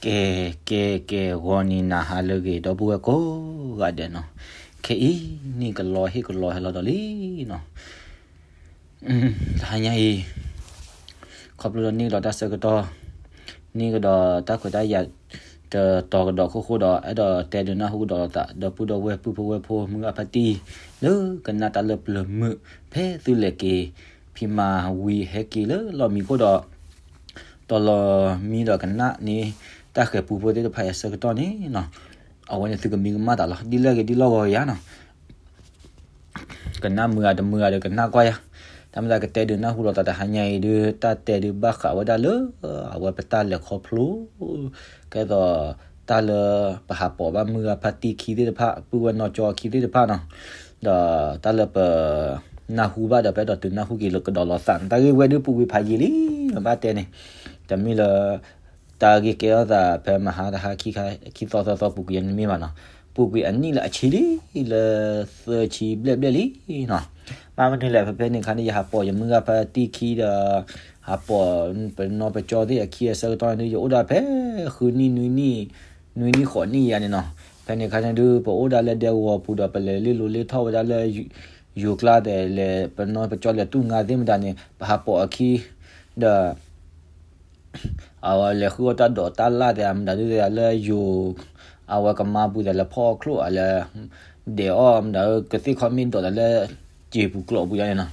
ကဲ ကဲ ကဲ ဂီၤနံၤနၤဟါလၢအဂ့ၤ ဒီပုၢ်ဝဲၢ်ကိးဂၤဒဲးနီၤ, ခဲအံၤန့ၣ်ကလီဟ့ၣ်ကလီဟဲလီၤဒီးလံနီၤ. တဟါညါအံၤ ခီဖျိလၢန့ၢ်ကဒီးတၢ်ဆၢကတီၢ်, န့ၢ်ကဒီးတၢ်ခွဲးတၢ်ယာ် တတီၤကဒီးခိၣ်ဃိဒီး အဲၣ်ဒိးတဲဒုးနၢ်ဟူကဒီးလိာ်သး ဒီပုၢ်ဒီဝဲၢ်ပုၢ်ဖိဝဲၢ်ဖိ မုၢ်ဂၤဖါတံၢ် လၢကနၣ်တၢ်လၢပျၢၤမုာ် ဖဲသုလဲၤက့ၤ ဖံးမၤဝံၤဟဲက့ၤလၢလီၢ်မံခိၣ်ဒီး တီၤလီၤမံဒီးကနၣ်န့ၣ် တၢ်ဃဲၤပူဖိသ့ၣ်တဖၣ်အံၤအဆၢကတီၢ်န့ၣ်နီၤ, အဝဲန့ၣ်သုကမံကမၣ်တၢ်လီၤ. ဒ်လဲၣ်ဂ့ၤဒ်လဲၣ်ဂ့ၤယၤနီၤ, ကနၣ်မုာ်ဂ့ၤတမုာ်ဂ့ၤဒီးကနၣ်ကွၢ်ယၤ, တၢ်မ့ၢ်သးကတဲဒုးနၢ်ဟူလိာ်သးတဟါညါအံၤဒုး တၢ်တဲဒုးဘၣ်ဃးဝဲဒၣ်လၢ အဝဲပတၢ်လဲၤခီဖျိ ကဲသိး တၢ်လၢပဟးပိာ်ဘၣ်မုၢ်ဂၤဖါတံၢ်ခံသ့ၣ်တဖၣ် ပုၢ်ဝဲၢ်နီၢ်ကၠီခံသ့ၣ်တဖၣ်နီၤ, ဒီးတၢ်လၢပ နၢ်ဟူဘၣ်ဒီး ပအဲၣ်ဒိးတုၤနၢ်ဟူက့ၤလၢကဒီးလိာ်သးန့ၣ် တၢ်ဂ့ၢ်ဝဲဒုးပူၤကွံာ်ဖးယံာ်လံ, မ့ၢ်ဘၣ်တဲန့ၣ်, တမ့ၢ်လၢ တၢ်ဂ့ၢ်ကဲထီၣ်သး ဖဲမဟါတဟါခံခါ ခံသီသၢသီပူၤကွံာ်ယၤန့ၣ်မ့ၢ်ဘၣ်နီၤ, ပူၤကွံာ်အနံၣ်လၢအဆံလံ, လၢသၢဆံဘျဲၣ်ဘျဲၣ်လံနီၤ. ဘၣ်မနုၤလဲၣ် ဖဲဖဲန့ၣ်အခါန့ၣ် ယဟးပိာ်ယမုၢ်ဂၤဖါတံၢ်ခံဒီး ဟးပိာ်ပနီၢ်ပကၠီသ့ၣ်အခံအဆၢကတီၢ်န့ၣ်ဒုး ယအိၣ်ဒၣ်ဖဲဃုနံၣ်နွံနံၣ် နွံနံၣ်ဃိးနံၣ်ယၤန့ၣ်နီၤ. ဖဲန့ၣ်အခါန့ၣ်ဒုး ပအိၣ်ဒၣ်လၢဒဲကဝီၤပူၤဒီး ပလဲၤလ့လိၤလ့ထီၣ်ဝဲဒၣ်လၢ ယိၤကျါသ့ၣ် လဲၤပနီၢ်ပကၠီလဲၤတူၢ်ငါသ့ၣ်မတၤန့ၣ် ပဟးပိာ်အခံ ဒီး အဝဲလဲၤဃုအီၣ်တၢ်ဒိးတၢ်လၣ်သ့ၣ် မတၤဒုးသ့ၣ်လၢယိၤ အဝဲကမါပူၤသ့ၣ် လဲၤဖီၣ်အီၣ်ချိၣ်အလဲၤ ဒဲးအီၣ်မတၤ ကသ့ၣ်ခီၣ်မ့ၣ်ဒိးသးလၢ စံာ်ပူၤကျိးပူၤယၤန့ၣ်နီၤ.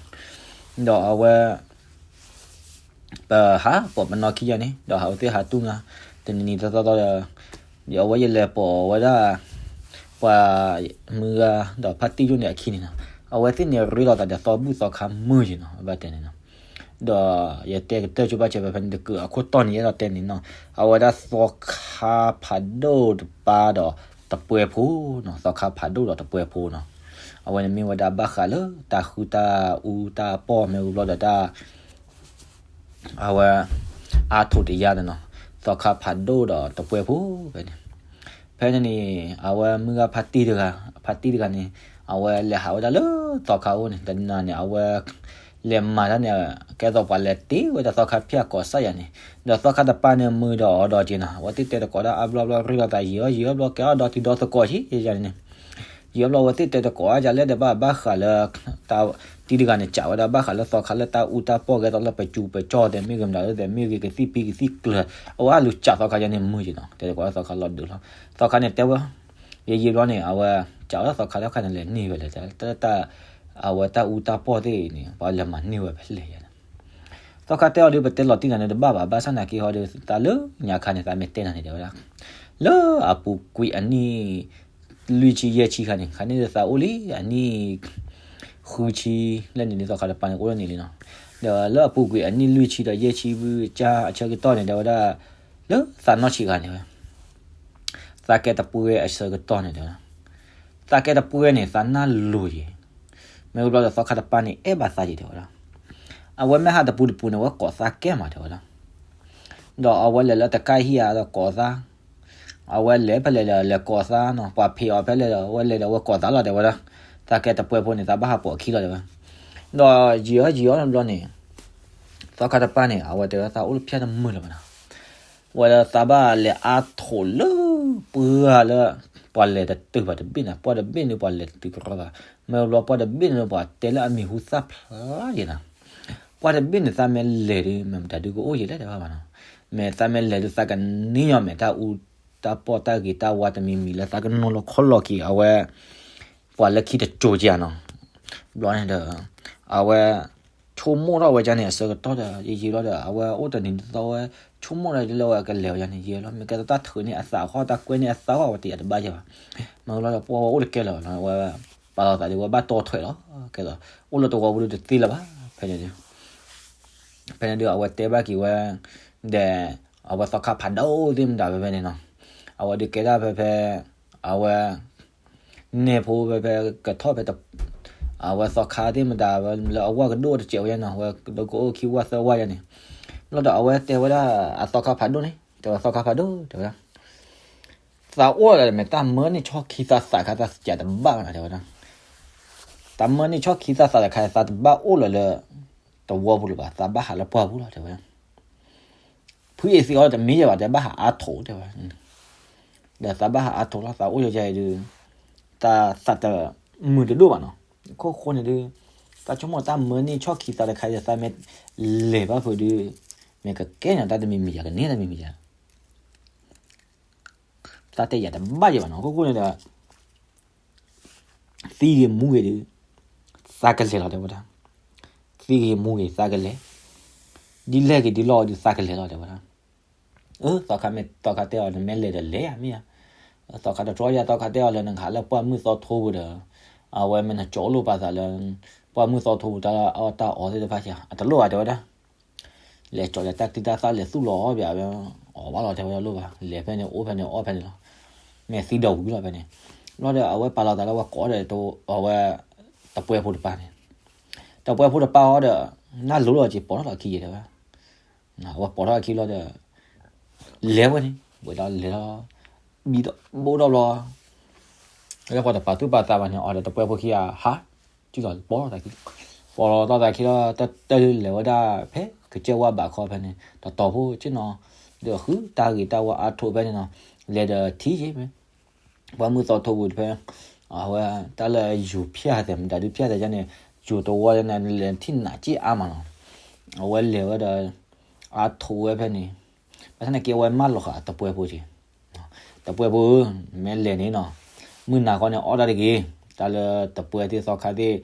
ဒီးအဝဲ ပဟးပိာ်ပနီၢ်ခံယၤန့ၣ် ဒီးဟးဝဲသ့ၣ်ဟးတူၢ်ငါ တနံၤနံၤသီသီဒီး အဝဲယလဲၤပိာ်ဝဲဒၣ် ပှၤမုၢ်ဂၤဒီးဖါတံၢ်ယိၣ်န့ၣ်အခံန့ၣ်နီၤ. အဝဲသ့ၣ်န့ၣ်ရ့လိာ်သးဒီးသီဘူၣ်သီခါမုာ်ယံၤနီၤ ဘၣ်တဲန့ၣ်နီၤ. ဒီးယတဲကတၢၢ်ကၠိဘၣ်စဲးဖဲဖဲန့ၣ်တကုးအခိၣ်တီန့ၣ် ယအဲၣ်ဒိးတဲန့ၣ်နီၤ အဝဲဒၣ်သီခါဖးဒိၣ်တပၤဒီးတပှဲၤဖိနီၤ သီခါဖးဒိၣ်ဒီးတပှဲၤဖိနီၤ. အဝဲန့ၣ်မ့ၢ်ဝဲဒၣ်ဘၣ်ဃးလၢတၢ်ဃုတၢ်အူတၢ်ပီၢ်မ့ၢ်ဂ့ၤဘျီဒီးတၢ် အဝဲ အါထိးတယါန့ၣ်နီၤ သီခါဖးဒိၣ်ဒီးတပှဲၤဖိဖဲန့ၣ်. ဖဲန့ၣ်န့ၣ် အဝဲမုၢ်ဂၤဖါတံၢ်တဂၤ ဖါတံၢ်တဂၤန့ၣ် အဝဲလဲၤဟးဝဲဒၣ်လၢသီခါအိၣ်န့ၣ် တနၤန့ၣ် အဝဲ လဲၤမၤတၢ်န့ၣ် ကဲသိးပှၤလဲၤတ့ဝဲဒၣ်သီခါဖၠၣ်ကိးစၢ်ယၤန့ၣ် ဒီးသီခါတပၤန့ၣ်မုာ်ဒီးအီၤဒီးက့ၤနီၤ အဝဲသ့ၣ်တဲတကိးဒၣ်အါဘျီဘျီရ့လိာ်သးယံာ်အီၣ်ယံာ်အီၣ်ဘျီကဲအီၣ်ဒီးတုၤဒီသကိးဆံယၤန့ၣ် ယံာ်အီၣ်ဘျီအဝဲသ့ၣ်တဲတကိးအါယၤလဲၣ်ဒီးဘၣ်ဘၣ်ဃးလၢ တံၢ်တဂၤန့ၣ် စံးဝဲဒၣ်ဘၣ်ဃးလၢသီခါလၢတၢ်အူတၢ်ပီၢ်ကဲသိးလၢပစူးပကၠီသဲးမ့ၢ်ဂ့ၤမတၤသဲးမ့ၢ်ဂ့ၤကသံၣ်ပံကသံၣ်ကျၢၤ အဝဲအလူၤစံးသီခါယၤန့ၣ်မုာ်က့ၤနီၤ တဲတကိးလၢသီခါလီၤဒုးလီၤ သီခါန့ၣ်တဲဝဲ ယံာ်ယံာ်ဘျီန့ၣ် အဝဲစံးဝဲဒၣ်သီခါလၢခါန့ၣ်လဲၤန့ၢ်ဝဲလဲၣ် တၢ် အဝဲတၢ်အူတၢ်ပီၢ်သ့ၣ်န့ၣ် ပှၤလဲၤမၤန့ၢ်ဝဲဖဲလဲၣ်ယၤန့ၣ် သီခါတဲအီၤဒုး ပတဲလီၤတံၢ်နၤန့ၣ်တဘၣ်ဘၣ် ဘၣ်ဆၣ်နာ်က့ဟီဒီး သးလၢညါခါန့ၣ် သးမ့ၢ်တဲနၤန့ၣ် တဲဝဲဒၣ် လၢအပူၤကွံာ်အနံၣ် လွံၢ်ဆံယဲၢ်ဆံခါန့ၣ် ခါန့ၣ်ဒီးသးအိၣ်လံ အနံၣ် ဃုဆံ လၢန့ၣ်န့ၣ် သီခါတပၤန့ၣ် အိၣ်လၢန့ၣ်လံနီၤ ဒီးလၢအပူၤကွံာ်အနံၣ်လွံၢ်ဆံဒီးယဲၢ်ဆံဘုကၢ်အဆၢကတီၢ်န့ၣ် တဲဝဲဒၣ် လၢသးနီၢ်ဆံးခါန့ၣ်ဝဲ သးကဲတပှဲၤအဆၢကတီၢ်န့ၣ်တဲဝဲဒၣ် သးကဲတပှဲၤန့ၣ် သးနၢ်လိၤယံၤ မ့ၢ်ဂ့ၤဘျီဒီးသီခါတပၤန့ၣ် အဲၣ်ဘၣ်သးယံၤတဲဝဲဒၣ် အဝဲမ့ၢ်ဟးတပူၤတပူၤန့ၣ် အဝဲကိးသးကဲမးတဲဝဲဒၣ် ဒီးအဝဲလဲၤလၢတကါဟံၣ်အါဒီးကိးသး အဝဲလဲၤဖဲလဲၣ်ဒီးလဲၤကိးသးနီၤ ပှၤဖံးအီၤဖဲလဲၣ်ဒီး အဝဲလဲၤဒီးအဝဲကိးသးလီၤတဲဝဲဒၣ် သးကဲတပှဲၤဖိန့ၣ် သးဘၣ်ဟးပိာ်အခံလီၤတဲဝဲ ဒီးယံာ်အီၣ်ယံာ်အီၣ်ဘျီန့ၣ် သီခါတပၤန့ၣ် အဝဲတဲဝဲသးအိၣ်လၢဖၠၣ်တမုာ်လၢၤဘၣ်နီၤ ဝဲဒၣ်သးဘၣ်လဲၤအါထိးလၢ ပှၢ်လၢ ပှၤလဲၤတတုၤဘၣ်တဘ့ၣ်န့ၣ် ပှၢ်တဘ့ၣ်န့ၣ် ပှၤလဲၤတတုၤကရီဘၣ် မ့ၢ်ဘျီပှၢ်တဘ့ၣ်န့ၣ် ပှၤတဲလၢအမံၤဟူသၣ်ဖျါယံၤနီၤ ပှၢ်တဘ့ၣ်န့ၣ် သးမ့ၢ်လဲၤဒုး မ့ၢ်မတၤဒုးကအိၣ်ယံၤလဲၣ်တဲဘၣ်ဘၣ်နီၤ မ့ၢ်သးမ့ၢ်လဲၤဒုး သးကန့ၢ်ညီမ့ၢ်တၢ်အူတၢ်ပီၢ်တၢ်ဂ့ၤတၢ်ဝါတမံၤမံၤလၢသးကနီၤလီၤခီလီၤက့ၤ အဝဲ ပှၤလၢခံတစိၤက့ၤနီၤ ဘျီန့ၣ်ဒီး အဝဲ ဆိကမိၣ်ထီၣ်ဝဲဒၣ်န့ၣ် အဆၢကတီၢ်ဒီး ယံာ်ယံာ်လီၤဒီး အဝဲအိၣ်တနံၤတသီဝဲ ဆိကမိၣ်ဒီးလၢဝဲကလဲၤဝဲဒၣ်န့ၣ် ယံာ်လီၤ မ့ၢ်ကဲသိးတၢ်ထုးန့ၢ်အသးဃီ တၢ်ကွဲန့ၢ်အသးဃီ ဝဲတယၤတဘၣ်ယဲဘၣ် မ့ၢ်လီၤဒီး ပှၢ်ဝဲအိၣ်တကဲလၢၤဘၣ်နီၤ ဝဲ ပာ်လီၤသးဒီး ဝဲဘၣ်တီထွဲလီၤ ကဲသိး အိၣ်လၢတဝီပူၤဒုးတသ့လၢၤဘၣ် ဖဲန့ၣ်ဒုး ဖဲန့ၣ်ဒုး အဝဲတဲဘၣ်က့ၤဝဲ ဒီး အဝဲသီခါဖးဒိၣ်သ့ၣ်မတၤဖဲဖဲန့ၣ်နီၤ အဝဲဒုးကဲဒၣ်ဖဲဖဲ အဝဲ နဲၣ်ဖိဖဲဖဲကထီၣ်ဖဲ အဝဲသီခါသ့ၣ်မတၤဝဲလၢအဝဲကဒိၣ်တစဲးဝဲနီၤ ဝဲကဒိၣ်ကအိၣ်ခံဝၣ်သၢဝၣ်ယါန့ၣ် ဘျီဒီးအဝဲတဲဝဲဒၣ်အသီခါဖးဒိၣ်န့ၣ် တဲဝဲသီခါဖးဒိၣ် တဲဝဲဒၣ် သးအိၣ်ဒီးမ့ၢ်တၢ်မၢန့ၢ်ဆီခံသးသးခါ သးစံးတဘၣ်ဘၣ်နီၤ တဲဝဲဒၣ် တၢ်မၢန့ၢ်ဆီခံသးသးတခါ သးတဘၣ်အိၣ်လၢၤလၢ တဝီပူၤလၢၤဘၣ် သးဘၣ်ဟးလၢပှၢ်ပူၤလီၤ တဲဝဲဒၣ် ဖုအ့ၣ်သံအီၤတမ့ၢ်ယဲဘၣ် တဲဘၣ်ဟးအါထိးတဲဝဲ, ဒီးသးဘၣ်ဟးအါထိးလီၤ သးအိၣ်ယဲယဲအံၤဒုး, တၢ်သးတမုာ်တဒိၣ်ဘၣ်နီၤ, ခိၣ်ဃိန့ၣ်ဒုး, တၢ်ဆိကမိၣ်တၢ်မၢန့ၢ်ဆီၣ်ခံသးတခါအံၤ သးမ့ၢ်လဲၤဘၣ်ဖုးဒုး, မ့ၢ်ကကဲန့ၣ်တၢ်တမံၤမံၤယၤ ကန့ၢ်တၢ်မံၤမံၤယၤ တၢ်တဲယၤတဘၣ်ယဲဘၣ်နီၤ, ခိၣ်ဃိန့ၣ်ဒီး, သံဂ့ၤမူဂ့ၤဒုး, သးကလဲၤလီၤတဲဝဲဒၣ်, သံဂ့ၤမူဂ့ၤသးကလဲၤ, ဒ်လဲၣ်ဂ့ၤဒ်လီၢ်ဂ့ၤဒုး သးကလဲၤလီၤတဲဝဲဒၣ်, အၢ သီခါမ့ၢ်သီခါတဲအီၤ နမ့ၢ်လဲၤဒီးလဲၤဧါမ့ၢ်ဧါ, သီခါတတြီယၤ သီခါတဲအီၤလၢနကဟးလၢပှၢ်မုၢ်သီထိပူၤဒီး, အဝဲမ့ၢ်နကၠီလိာ်ပာ်သးလၢ, ပှၢ်မုၢ်သီထိပူၤတၢ်အီၣ်တၢ်အီသ့ၣ်တဖၣ်ဆံး အတလိၣ်ဘၣ်တဲဝဲဒၣ် လဲၤကၠီယၤတၢ်သံတၢ်သၣ်လဲၤသူၣ်လီၤအီၣ်ဘၣ်ဝဲ, အီၣ်ဘၣ်လီၤတဲဝဲဒၣ်လိၣ်ဘၣ် လဲၤဖဲန့ၣ်အိၣ်ဖဲန့ၣ်အီၣ်ဖဲန့ၣ်လီၤ, မ့ၢ်သံဒီးဝံၤလီၤဖဲန့ၣ်, ဘျီဒီးအဝဲပာ်လီၤသးလၢအဝဲကိးဒီး, အဝဲ, တပှဲဖိတပၢ်န့ၣ်, တပှဲဖိတပၢ်အီၤဒီး, နၢ်လိၤလီၤက့ၤပိာ်ထီၣ်လီၤခံယဲတဲဝဲ, အဝဲပိာ်ထီၣ်လီၤခံလီၤဒီး, လဲၤဝဲန့ၣ် ဝဲဒီးလဲၤလီၤ, ဘံၣ်ဒီးဘိၣ်ဒီးဘျီ လၢပှၤတပာ်သူၣ်ပာ်သးဘၣ်န့ၣ် အီၤဒီးတပှဲဖိခံဂၤဟး, စုလီၤပိာ်ထီၣ်သးခံ, ပိာ်ထီၣ်သးခံလီၤ တၢ်တၢ်လဲၤဝဲဒၣ်ဖဲ ကစၢၢ်ဝါဘးခီဖဲန့ၣ် တတီၤဖိက့နီၤ, ဒီးဃုတၢ်ဂ့ၤတၢ်ဝါအါထိးဖဲန့ၣ်နီၤ, လဲၤဒီးထံၣ်က့ၤဖဲ, ပှၢ်မုၢ်သီထိပူၤတဖဲ, အဝဲတၢ်လၢယိၤဖၠၣ်သဲးမတၤဒုးဖၠၣ်သဲးယါန့ၣ်, ယိၤတဝီန့ၣ် လဲၤထံၣ်နးက့အါမးနီၤ, အဝဲလဲၤဝဲဒီး, အါထိးဝဲဖဲန့ၣ်, ဘၣ်ဆၣ်သနာ်က့အဝဲမၢလီၤဃာ်တပှဲဖိက့ တပှဲဖိဧၢ, မ့ၢ်လဲၤန့ၣ်နီၤ, မုၢ်နၤခီန့ၣ်အီၣ်တၢ်တဂ့ၤ, တၢ်လၢတပှဲသ့ၣ်သီခါသ့ၣ်,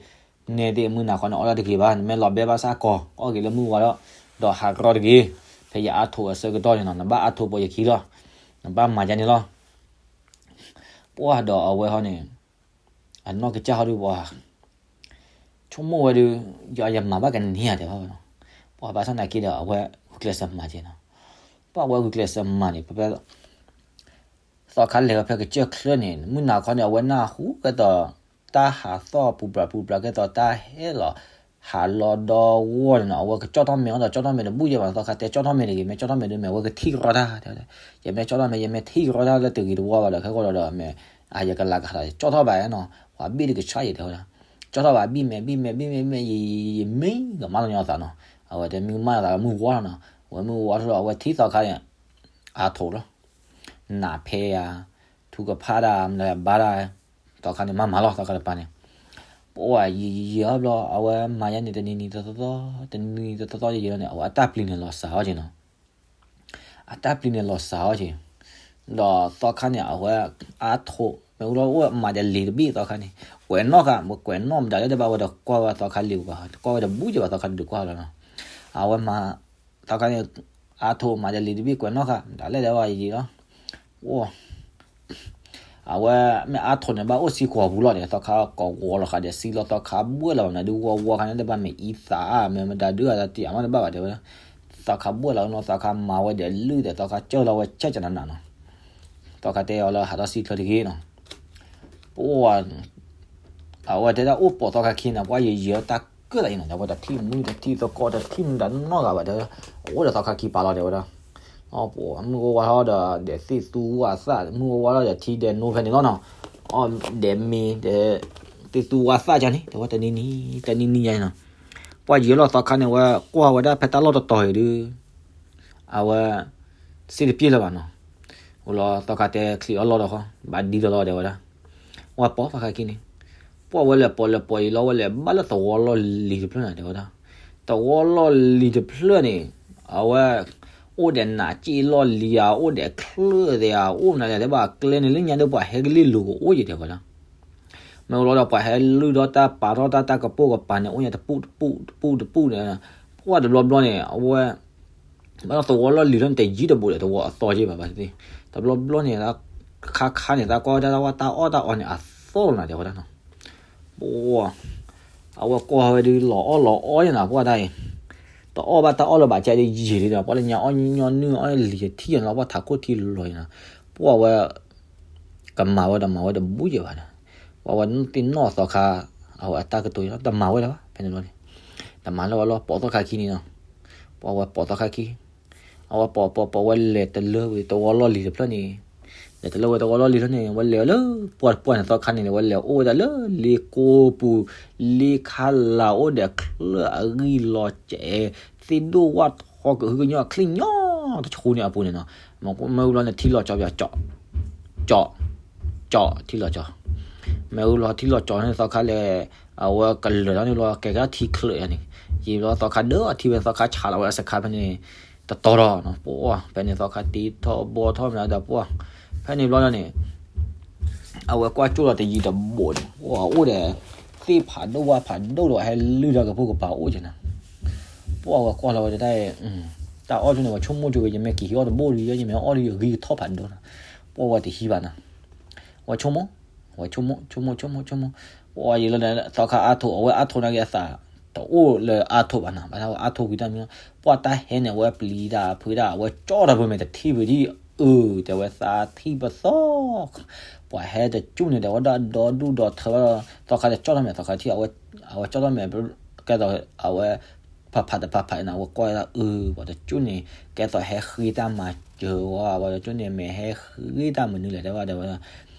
နဲသ့ၣ်မုၢ်နၤခီန့ၣ်အီၣ်တၢ်တဂ့ၤဘၣ်, နမ့ၢ်လီၤဘဲဘၣ်ဆၣ်ကီၤ အီၣ်က့ၤလၢမုၢ်ဝါဒီး, ဒီးဟးကရီတဂ့ၤ, ဖဲယအါထိးအဆၢကတီၢ်န့ၣ်နီၤ နဘၣ်အါထိးပိာ်ယခံလီၤ, နဘၣ်မၤယါန့ၣ်လီၤ, ပှၢ်ဒီးအဝဲဟီန့ၣ်, အနီၢ်ကစၢ်ဟီဒုးပှၤ ဆိကမိၣ်ဝဲဒုး, ယမၤဘၣ်ကန့ၢ်ဧါတဲဘၣ်ဝဲနီၤ, ပှၤဘၣ်ဆၣ်သနာ်က့ဒီးအဝဲဂုာ်ကျဲးစၢးမၤက့နီၤ, ပှၢ်ဝဲဂုာ်ကျဲးစၢးမၤန့ၣ် ပဖဲ သီခါလဲၤဝဲဖဲကစၢၢ်ချၢန့ၣ် မုၢ်နၤခီန့ၣ် အဝဲနၢ်ဟူကဲသိး, တၢ်ဟးသီၣ်ပူၤပြးပူၤပြး ကဲသိးတၢ်ဟဲလီၤ, ဟးလီၤဒီဂီၢ်န့ၣ်နီၤ အဝဲကကၠီၣ်ထီၣ်မဲာ်အီၤဒီး ကၠီၣ်ထီၣ်မဲာ်တဘူၣ်ယဲဘၣ် သီခါတဲကၠီၣ်ထီၣ်မဲာ်တဂ့ၤ မ့ၢ်ကၠီၣ်ထီၣ်မဲာ်ဒုး မ့ၢ်အဝဲကထံၣ်ရီတၢ်တဲဝဲ, ယမ့ၢ်ကၠီၣ်ထီၣ်မဲာ် ယမ့ၢ်ထံၣ်ရီတၢ်လၢတဂ့ၤတဝါဘၣ်ဒီး ခဲကီၢ်ဒီး မ့ၢ်, အယကလၤကဟးလီၤ ကၠီၣ်ထီၣ်ဘၣ်နီၤ ပှၤဘ့ၣ်တကဆှၣ်ယဲတဲဝဲဒၣ်, ကၠီၣ်ထီၣ်ဘၣ်ဘံၣ်မဲာ်ဘံၣ်မဲာ်ဘံၣ်မဲာ်ဘံၣ်မဲာ် ယမ့ၢ်ကမၣ်လီၤညီသးနီၤ, အဝဲတဲမ့ၢ်မၣ်သးမုၢ်ဝါထီၣ်နီၤ အဝဲမုၢ်ဝါထီၣ်ဒီး အဝဲထံၣ်သီခါန့ၣ်, အါထိးလီၤ, နးဖဲယၤ, ထူကဖၣ်တၢ် မနုၤဘါတၢ်, သီခါန့ၣ် မၤမၤလီၤ သီခါတပၤန့ၣ်, ပှၢ်ယံာ်ယံာ်အီၤဘျီ အဝဲမၤယါန့ၣ် တနံၤနံၤသီသီသီ, တနံၤနံၤသီသီသီယံာ်ယံာ်လီၤန့ၣ် အဝဲအတၢ်ပျံၤန့ၣ်လီၤစှၤအီၤက့နီၤ, အတၢ်ပျံၤန့ၣ်လီၤစှၤအီၤက့, ဒီးသီခါန့ၣ် အဝဲအါထိး မ့ၢ်အိၣ်လီၤအိၣ်မၤဒီးလံာ်တဘ့ၣ်သီခါန့ၣ် ကွဲးနီၣ်ဃာ် ကွဲးနီၣ်မတၤလၢတဘၣ်ဝဲဒီးကွၢ်ဝဲသီခါလံာ်ပူၤဘၣ် ကွၢ်ဝဲဒီးဘူးက့ဘၣ်သီခါဒုးကွၢ်လီၤနီၤ, အဝဲမၤ သီခါန့ၣ် အါထိးမၤဒီးလံာ်တဘ့ၣ်ကွဲးနီၣ်ဃာ် မတၤလဲၣ်ဒီးဝဲယံာ်ယံာ်လီၤ, အိၣ် အဝဲမ့ၢ်အါထိးန့ၣ် ဘၣ်အိၣ်စံကိာ်ပူၤလီၤဒီး သီခါကိးဂီၤလီၤဃာ်ဒီးစံလီၤ သီခါဘှဲၣ်လီၤဘၣ်မနုၤဒုးဝီဝီခါန့ၣ်တဘၣ်မ့ၢ်အံသး မ့ၢ်မတၤဒုးအသးတံၢ်အမ့ၢ်တဘၣ်ဘၣ်တဲဝဲ, သီခါဘှဲၣ်လီၤနီၤ သီခါမၤဝဲဒီးလုၢ်ဒီး သီခါကၢၢ်လီၤဝဲဆဲးကနၤနၤနီၤ, သီခါတဲအီၤလၢဟးထီၣ်စံချၢတဂ့ၤနီၤ, ပှၢ် အဝဲတဲဒၣ်အိၣ်ပိာ်သီခါခံန့ၣ် ပှၢ်ယံာ်ယံာ်လီၤတၢ်ကၢၣ်သးအံၤနီၤ တဲဝဲတထံၣ်မုၣ်တထံၣ်သကိးတထံၣ်မုၣ်တနီၢ်ဂၤဘၣ်တဲဝဲ, အိၣ်ဒီးသီခါခံပာ်လီၤတဲဝဲဒၣ်, မုၢ်ဝါဝါထီၣ်ဒီး ဒဲးသ့ၣ်သူဝါသၣ် မုၢ်ဝါဝါထီၣ်ဒီးထံဒဲးနိဖဲန့ၣ်လီၤနီၤ, အီၣ်ဒဲးမ့ၤဒဲး သ့ၣ်သူဝါသၣ်ကန့ၣ် တဲဝဲတနံၤနံၤ တနံၤနံၤညါနီၤ, ပှၢ်ယံာ်လီၤသီခါန့ၣ် ဝဲကွၢ်ဝဲဒၣ်ဖဲတၢ်လီၢ်တတီၤအံၤဒုး အဝဲ စ့တပျ့ၢ်လၢၤဘၣ်နီၤ, အိၣ်လီၤသီခါတဲချံးအီၣ်လီၢ်ဒီးဃီ ဘၣ်ဒ်လီၤလီၤတဲဝဲဒၣ်, ဝဲပိာ်သီခါခံန့ၣ်, ပှၢ်ဝဲလဲၤပိာ်လဲၤပိာ်အံၤလီၤ ဝဲလဲၤဘၣ်လၢသဝီလီၢ်လံၤတဖျၢၣ်န့ၣ်တဲဝဲဒၣ်, သဝီလီၢ်လံၤတဖျၢၣ်န့ၣ် အဝဲ အိၣ်ဒီးနးစ့လီၢ်လံၤဧါ အိၣ်ဒီးချၢၣ်သ့ဧါ အိၣ်မနုၤလဲၣ်တဲဘၣ်ကျဲန့ၣ်လၢညါဒီးပှၤဟဲကလံၣ်လိၤကအိၣ်ယံၤတဲဝဲဒၣ် မ့ၢ်အိၣ်လီၤဒီးပှၤဟဲလုၢ်ဒီးတၢ်ပာ်ထီၣ်တၢ်တၢ်ကပိာ်ကပၤန့ၣ် အိၣ်ညါတပူၤတပူၤတပူၤတပူၤန့ၣ်, ပှၢ်တဘျီဘျီန့ၣ် အဝဲ ဘၣ်ဒီးသဝီလီၢ်လံၤလီၤန့ၣ် တယံၤတဘူးဒီးသဝီအသီက့ဘၣ်ဘၣ်သ့ၣ်, တဘျီဘျီန့ၣ် ခါခါန့ၣ် သးကွၢ်ဝဲဒၣ်ဝဲတၢ်အီၣ်တၢ်အီန့ၣ် အသီလီၤနၤတဲဝဲဒၣ်နီၤ, ပှၢ် အဝဲကွၢ်ဝဲဒုးလီၤအီၣ်လီၤအီယဲနီၤ ပှၢ်တၢ်အံၤ, တအီၣ်ဘၣ်တၢ်အီၣ်လၢၤဘၣ်ကဲဒ်ယံာ်လံဒီး ပှၢ်လၢညါအီၣ်ညီနုၢ်အီၣ်လံၤထံၣ်ယဲနီၤ ပှၢ်ထးခိၣ်ထံလီၤယဲနီၤ, ပှၢ်ဝဲ ကမၤဝဲဒီးမၤဝဲတဘူးယဲဘၣ်ဒီး, ပှၢ်ဝဲသ့ၣ်နီၣ်သီခါ အဝဲအတၢ်ကတိၤယဲနီၤ တမၤဝဲလၢၤဘၣ် ဖဲန့ၣ်ဘျီန့ၣ်, တမၤလၢၤဘၣ်လီၤ ပိာ်သီခါခံန့ၣ်နီၤ, ပှၢ်ဝဲပိာ်သီခါခံ အဝဲပိာ်ပိာ်ပိာ်ဝဲလဲၤတလၢဝံၤသဝီလီၢ်လံၤတဖျၢၣ်န့ၣ်, လဲၤတလၢဝံၤသဝီလီၢ်လံၤတဖျၢၣ်န့ၣ် ဝဲလဲၤလၢပှၢ်တပှၢ်န့ၣ်သီခါန့ၣ် ဝဲလဲၤအိၣ်ဝဲဒၣ်လၢလ့ကိပူၤ, လ့ခါလာ်အိၣ်ဒီးချၢၣ်အဂံၢ်လီၤကဲး, သ့ၣ်ဒိၣ်ဝၣ်ထီကဟုကညီၢ်ချံၣ်ညီၢ် တဆူန့ၣ်အပူၤန့ၣ်နီၤ, မ့ၢ်ဝံၤဘျီန့ၣ် ထံလီၤကၠီပၠး ကၠီ, ကၠီ, ကၠီ, ထံလီၤကၠီ, မ့ၢ်ဝံၤဘျီထံလီၤကၠီန့ၣ် သီခါလဲၣ်, အဝဲကလၢာ်ထီၣ်န့ၣ်ဘျီ ကဲကထံချၢးယၤန့ၣ်, ယံာ်ဘျီသီခါဒၢအထံဖဲန့ၣ် သီခါဆးလီၤဝဲအစခါဖဲန့ၣ် တတီၤဒီးနီၤ, ပှၤဖဲန့ၣ်သီခါတ့ထီၣ်ဘီထီၣ်မနုၤဒီးပှၤ, ဖဲန့ၣ်ဘျီန့ၣ် အဝဲကွၢ်ကၠိၣ်လီၤတယံၤတဘိးန့ၣ် ပှၤအိၣ်ဒီး သ့ၣ်ဖးဒိၣ်ဝၣ်ဖးဒိၣ်ဒီးဟဲလုၢ်ဒီးကဖိကပၤအိၣ်က့ၤနၤ, ပှၤဝဲကွၢ်လီၤဝဲတၢ်, တၢ်အီၣ်ကၠိၣ်န့ၣ် ဝဲဆိကမိၣ်ကၠိၣ်ဝဲ ယမ့ၢ်က့ၤဟံးအီၣ်တဘိၣ်ဒီး ယမ့ၢ်အီၣ်ဒီးယဂံၢ်ကထီၣ်ဖးဒိၣ်နၤ, ပှၤဝဲတဟံးဘၣ်နၤ, ဝဲဆိကမိၣ်, ဝဲဆိကမိၣ်, ဆိကမိၣ်, ဆိကမိၣ်, ဆိကမိၣ်, ပှၤယံာ်လီၤန့ၣ် သီခါအါထိး အဝဲအါထိးနာ်က့ၤအသး တအိၣ်လၢအါထိးဘၣ်နၤ, ဘၣ်ဆၣ်ဝဲအါထိးဝံၤတၢ်မံၤလီၤ, ပှၤတၢ်ဟဲန့ၣ် အဝဲပျံၤတၢ်ဖုးတၢ် အဝဲကၠီၣ်တၢ်ဖုးမ့ၢ်တထံၣ်ဖုးဒ်အုး တဲဝဲသးထံၣ်ပသီ ပှၤဟဲတကၠူၣ်န့ၣ် တဲဝဲဒၣ်ဒီဒူၣ်ဒီထၢဘၣ်ဒီး သီခါတကၠီၣ်ထီၣ်မ့ၢ်သီခါထံၣ် အဝဲကၠီၣ်ထီၣ်မ့ၢ် ကဲသိးအဝဲ ဖးဖးတဖးဖးအံၤန့ၣ် အဝဲကွၢ်ဝဲဒၣ်အုး ပှၤတကၠူၣ်န့ၣ် ကဲသိးဟဲဃ့တၢ်မၤစၢၤဝဲ ပှၤတကၠူၣ်န့ၣ် မ့ၢ်ဟဲဃ့တၢ်မနုၤလဲၣ် တဲဝဲဒၣ်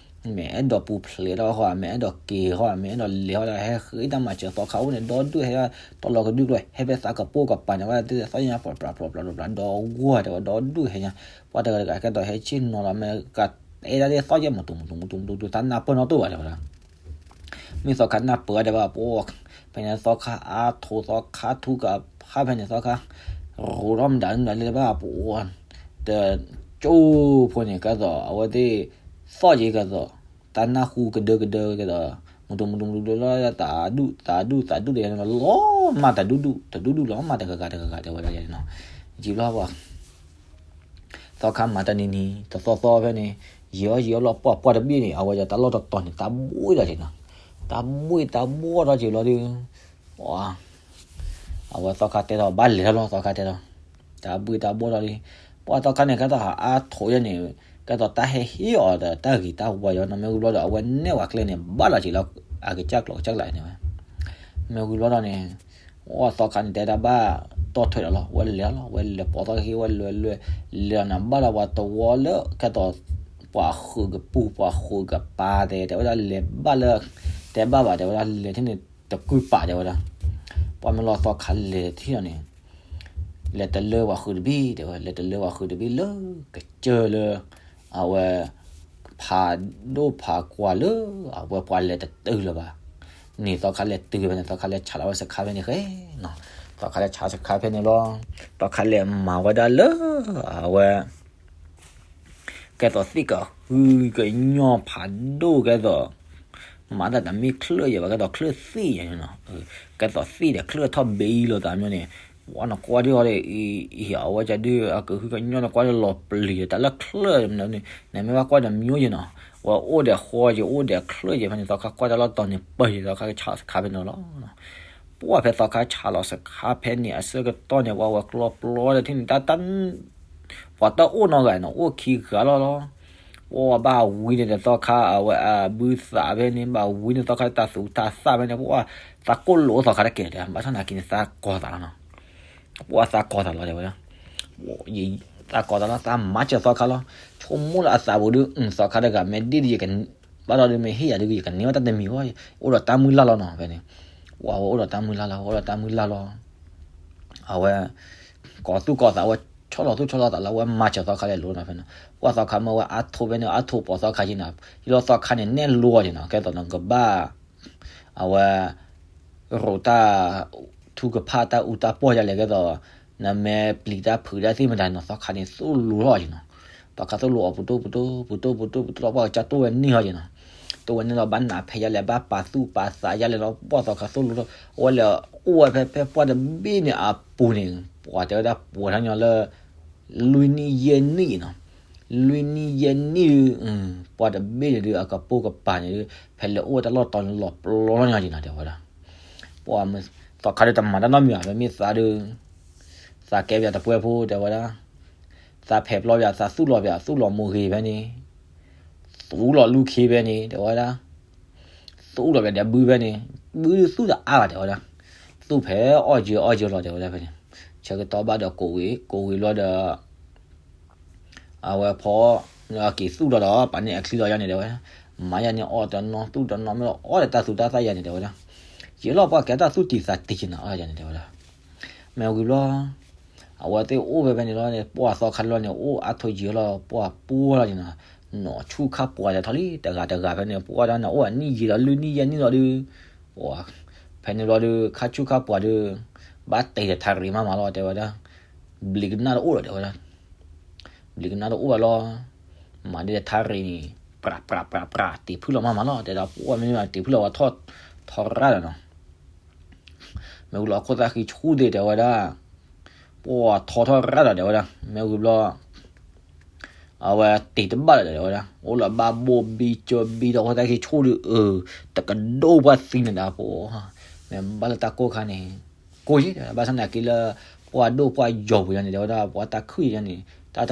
မ့ၢ်အဲၣ်ဒိးပူၤဖျဲးထီၣ်ဃီ မ့ၢ်အဲၣ်ဒိးက့ၤဃီ မ့ၢ်အဲၣ်ဒိးလဲၤဃီဒီး ဟဲဃ့တၢ်မၤစၢၤ သီခါအိၣ်န့ၣ် ဒီဒူၣ်ဟဲ တလီၤကဒုကျိၤ ဟဲဖဲသးကပိာ်ကပၤန့ၣ် ဝဲဒၣ်သီၣ်ညါ ပျီပျီပျီပျီ ဒီဂီၢ်တဲဝဲ ဒီဒူၣ်ဟဲညါ ပှၤတဂၤတဂၤကဲသိးဟဲဆ့ၣ်နီၤလီၤ မ့ၢ်ကအဲၣ်ဒၣ်သီၣ်ကဲ မတူၤမတူၤမတူၤမတူၤ တၢ်နၢ်ပၢၢ်နီတအိၣ်ဘၣ်တဲဝဲဒၣ် မ့ၢ်သီခါနၢ်ပၢၢ်တဲဘၣ်ပှၤ ဖဲန့ၣ်သီခါအါထိး သီခါထူကဖၣ်ဖဲန့ၣ်သီခါ ရိးထီၣ်မတၤမတၤလၢဘၣ်ပှၤ တကၠိဖိန့ၣ် ကဲသိးအဝဲသ့ၣ် သီၣ်က့ၤကဲသိး တၢ်နၢ်ဟူကဒၢကဒၢကဲသိး မတူၤမတူၤမတူၤလၢ သးဒူၣ် သးဒူၣ် သးဒူၣ်တဂၤန့ၣ်လီၤ မၤတဒူၣ်ဒူၣ် တဒူၣ်ဒူၣ်လီၤ မၤတဂၤဂၤတဂၤဂၤတဲဝဲဒၣ်နီၤ ယံာ်ဘျီပှၤ သီခါမၤတၢ်နံၤနံၤ တသီသီဖဲန့ၣ် ယံာ်အီၣ်ယံာ်အီၣ်လီၤ ပှၤပှၢ်တဘ့ၣ်န့ၣ် အဝဲတၢ်လီၢ်တတီၤန့ၣ် တၢ်ဘှ့ၣ်လီၤက့ၤနီၤ တၢ်ဘှ့ၣ်တၢ်ဘှီၣ်ထီၣ်က့ၤလီၤဒီး အဝဲသီခါတဲထီၣ် ဘၣ်လဲၤထီၣ်လီၤ သီခါတဲထီၣ် တၢ်ဘှ့ၣ်တၢ်ဘှီၣ်ထီၣ်လံ ပှၤသီခါန့ၣ် ကဲသိးအါထိးယဲန့ၣ် ကဲသိးတၢ်ဟဲဟ့ၣ်အီၤဒီးတၢ်ဂ့ၤတၢ်ဝါယီၤနီၤ မ့ၢ်ဝံၤဘျီဒီး အဝဲနဲၣ်ဝဲကျဲန့ၣ် ဘၣ်လီၤက့ၤလီၤ အကစၢ်ကျိးကစၢ်ကျးန့ၣ်ဝဲ မ့ၢ်ဝံၤဘျီဒီးန့ၣ် အသီခါန့ၣ် တဲဒၣ်ဘၣ်တီၢ်ထွဲဒီးလီၤ ဝဲလဲၤလီၤ ဝဲလဲၤပိာ်သီခါ ဝဲလဲၤလဲၤ လဲၤန့ၣ် ဘၣ်ဒီးပှၤတဝီလၢ ကဲသိး ပှၤဃုာ်ကပူၤ ပှၤဃုာ်ကပၤတဲ တဲဝဲဒၣ်လဲၤဘၣ်လၢ တဲဘၣ်ဘၣ် တဲဝဲဒၣ်လဲၤထံၣ်န့ၣ် တကုၢ်ပာ်တဲဝဲဒၣ် ပှၤမ့ၢ်လီၤသီခါလဲၤထံၣ်လီၤန့ၣ် လဲၤတလၢပှၤဃုာ်တဘ့ၣ် တဲဝဲ လဲၤတလၢပှၤဃုာ်တဘ့ၣ်လၢ ကစၢၢ်လၢ အဝဲ ဖးဒိၣ်ဖးကွၢ်လၢ အဝဲပှၤလဲၤတတုၤလၢၤဘၣ် န့ၣ်သီခါလဲၤတုၤဖဲန့ၣ် သီခါလဲၤဆးလီၤဝဲစခါဖဲန့ၣ်ဃဲနီၤ သီခါလဲၤဆးစခါဖဲန့ၣ်လီၤ သီခါလဲၤမၤဝဲဒၣ်လၢ အဝဲ ကဲသိးသ့ၣ်ကဟုကညီၢ်ဖးဒိၣ်ကဲသိး မၤတၢ်တမ့ၢ်ချၢၣ်ယဲၢ်ဘၣ် ကဲသိးချၢၣ်သ့ၣ်ယဲၢ်န့ၣ်နီၤ ကဲသိးသ့ၣ်ဒီးချၢၣ်ထီၣ်ဘ့လီၤသးမီန့ၣ် ဝဲနကွၢ်ဒ်အီၤဒီး အံၤ အဝဲဒၣ်ဒုး အကဟုကညီၢ်နကွၢ်ဒီးလီၤပျံၤဒီး တၢ်လၢချၢၣ်မနုၤန့ၣ် နမ့ၢ်ဘၣ်ကွၢ်ဒီးမံယဲၢ်နီၤ ဝဲအိၣ်ဒီးဃီယဲၢ် အိၣ်ဒီးချၢၣ်ယဲၢ်ဖဲန့ၣ် သီခါကွၢ်တၢ်လီၢ်တီၤန့ၣ် ပၢၢ်ယဲၢ် သီခါကဆးစခါဖဲန့ၣ်လီၤ ပှၢ်ဖဲသီခါဆးလီၤစခါဖဲန့ၣ် အဆၢကတီၢ်န့ၣ် ပှၤဝဲကျီပျီဒီးထံၣ်န့ၣ် တၢ် ပှၤတအိၣ်နီတဂၤနီၤ အိၣ်ခံဂၤလီၤလီၤ ပှၤဘၣ်ဝံၤန့ၣ်ဒီးသီခါ အဝဲအဘုသးဖဲန့ၣ် ဘၣ်ဝံၤန့ၣ်သီခါတၢ်သူၣ်တၢ်သၣ်ဖဲန့ၣ် ပှၤသးကိၢ်လိာ်သီခါတက့ၢ်ဒီး ဘၣ်ဆၣ်နာ်က့န့ၣ် သးကီၤသးလီၤနီၤ ပှၤသးကီၤသးလီၤတဲဝဲဒၣ် သးကီၤသးလီၤ သးမၤစၢၤသီခါလီၤ ဆိကမိၣ်လၢအသးပူၤဒုး သီခါတဂၤမ့ၢ်ဒ့ၣ်ဒီး ယကဘၣ်ဒီးဒုးမ့ၢ်ဟ့ၣ်ယၤဒုး ယကန့ၢ်ဘၣ်တၢ်တမံၤဃီ အိၣ်ဒီးတၢ်မုၢ်လၢ်လီၤနီၤ ဖဲန့ၣ် ပှၤဝဲအိၣ်ဒီးတၢ်မုၢ်လၢ်လီၤ အိၣ်ဒီးတၢ်မုၢ်လၢ်လီၤ အဝဲ ကီၤသူၣ်ကီၤသး အဝဲဆီၣ်လီၤသူၣ်ဆီၣ်လီၤသးလၢအဝဲမၤစၢၤသီခါလဲၣ်လိၤနီၤ ဖဲန့ၣ် ပှၤသီခါမ့ၢ်ဝဲအါထိးဖဲန့ၣ် အါထိးပိာ်သီခါယဲၢ်နီၤ ယလီၤသီခါန့ၣ်နဲၣ်လိၤယဲၢ်နီၤ ကဲသိးနကဘၣ် အဝဲ ရိးတၢ် ထုကဖၣ်တၢ်အူတၢ်ပီၢ်ယၤလဲၣ် ကဲသိး နမ့ၢ်ပျံၤတၢ်ဖုးတၢ်သ့ၣ်မတၤနီၤ သီခါန့ၣ်သိၣ်လိထီၣ်ယဲၢ်နီၤ သီခါသိၣ်လိအီၤပူၤတိၢ်ပူၤတိၢ်ပူၤတိၢ်ပူၤတိၢ်ပူၤတိၢ် ပှၤကစၢ်တိၢ်ဝဲန့ၢ်ဟီယဲၢ်နီၤ တိၢ်ဝဲန့ၢ်လီၤ ဘၣ်နးဖဲယၤလဲၣ် ဘၣ်ပာ်သူၣ်ပာ်သးယၤလဲၣ်လီၤ ပှၤသီခါသိၣ်လိထီၣ် အဝဲလဲၤအိၣ်ဝဲဖဲ ဖဲပှၢ်တဘ့ၣ်န့ၣ်အပူၤန့ၣ် ပှၤတဲဝဲဒၣ်ပှဲၤထီၣ်ညီလၢ လွံၢ်နံၣ်ယဲၢ်နံၣ်နီၤ လွံၢ်နံၣ်ယဲၢ်နံၣ်ဒုး ပှၢ်တဘ့ၣ်န့ၣ်ဒုး အကပိာ်ကပၤန့ၣ်ဒုး ဖဲလဲၤအိၣ်ဝဲတၢ်လီၢ်တီၤန့ၣ်လီၤပျီထီၣ်ညီယဲၢ်နီၤ တဲဝဲဒၣ် ပှၤသီခါဒုးတမၤတၢ်နီတမံၤဘၣ် မ့မ့ၢ်သးဒုး သးကဲပယီၤတပှဲၤဖိတဲဝဲဒၣ် သးဖဲးပျီပယီၤ သးသူၣ်လီၤပယီၤ သူၣ်လီၤမိၢ်ဂ့ၤဖဲန့ၣ် သူၣ်လီၤလူၢ်ခ့ဖဲန့ၣ် တဲဝဲဒၣ် သူၣ်လီၤပယီၤဒီးဘုဖဲန့ၣ် ဘုဒုးသူၣ်တအါဘၣ်တဲဝဲဒၣ် သူၣ်ဖဲအီၣ်ယၢၤအီၣ်ယၢၤလီၤတဲဝဲဒၣ်ဖဲန့ၣ် ဆၢကတီၢ်ဘၣ်ဒီးကိးဝံၤ ကိးဝံၤဘျီဒီး အဝဲဖီ က့ၤသူၣ်လီၤဒီး ပာ်န့ၢ်အချံလီၤယါန့ၣ်တဲဝဲဒၣ် မၤယါန့ၣ်အီၣ်တနီၤ သူၣ်တနီၤ မ့ၢ်အီၣ်ဒီးတၢ်သူၣ်တၢ်သၣ်ယါန့ၣ်တဲဝဲဒၣ် ယဲလီၤပှၤကဲတၢ်သူၣ်တံၢ်သးတံၢ်က့ၤနီၤ အီၣ်ယါန့ၣ်တဲဝဲဒၣ် မ့ၢ်ဝံၤဘျီ အဝဲသ့ၣ်အိၣ်ဖဲဖဲန့ၣ်လီၤန့ၣ် ပှၢ်သီခါလီၤန့ၣ် အိၣ်အါထိၣ်ယံာ်လီၤ ပှၢ်ပှၢ်လီၤန့ၣ်နီၤ, နီၢ်ဆူၣ်ခါပှၢ်ဒီးထီၣ်လံ တဂၤတဂၤဖဲန့ၣ် ပှၢ်ဒၣ်န့ၣ် အိၣ်အနံၣ်ယံာ်ဒီးလွံၢ်နံၣ်ယဲၢ်နံၣ်လီၤဒုး, ပှၢ် ဖဲန့ၣ်လီၤဒုး ခါဆူၣ်ခါပှၢ်ဒုး ဘၣ်တ့ၢ်ဒီးထါရံၣ်မးမးလီၤ တဲဝဲဒၣ်, ဘျံးကနၣ်တအိၣ်ဒီး တဲဝဲဒၣ် ဘျံးကနၣ်တအိၣ်ဘၣ်လီၤ, မၤဒ်ဒီးထါရံၣ်န့ၣ် ပြးပြးပြးပြး တ့ၢ်ဖုၣ်လီၤမးမးလီၤ တဲဒၣ် ပှၢ်မ့ၢ်တ့ၢ်ဖုၣ်လီၤဝဲထီၣ်ထီရၣ်ဒီးနီၤ, မ့ၢ်ဝံၤလီၤခိၣ်သၣ်ဃံဆူၣ်သ့ၣ်တဲဝဲဒၣ်, ပှၢ်ထီထီၣ်ရၣ်ဒီးတဲဝဲဒၣ် မ့ၢ်ဝံၤဘျီ အဝဲတ့ၢ်တဘၣ်လီၤဒီးတဲဝဲဒၣ် အိၣ်လၢဘၣ်ဘိၣ်ဘံကၠိဘံဒီးခိၣ်သၣ်ဃံဆူၣ်ဒုး အၢ တကဒိၣ်ပှၢ်သံန့ၣ်ဒၣ်ပှၢ်, မ့ၢ်ဘၣ်လၢတၢ်ကိၢ်ခါန့ၣ် ကိၢ်ယံၤ ဘၣ်ဆၣ်သနာ်က့လၢ ပှၢ်ဒိၣ်ပှၢ်ယီၤပူၤယၤန့ၣ် တဲဝဲဒၣ် ပှၢ်တၢ်ခုၣ်ယၤန့ၣ် တၢ်တ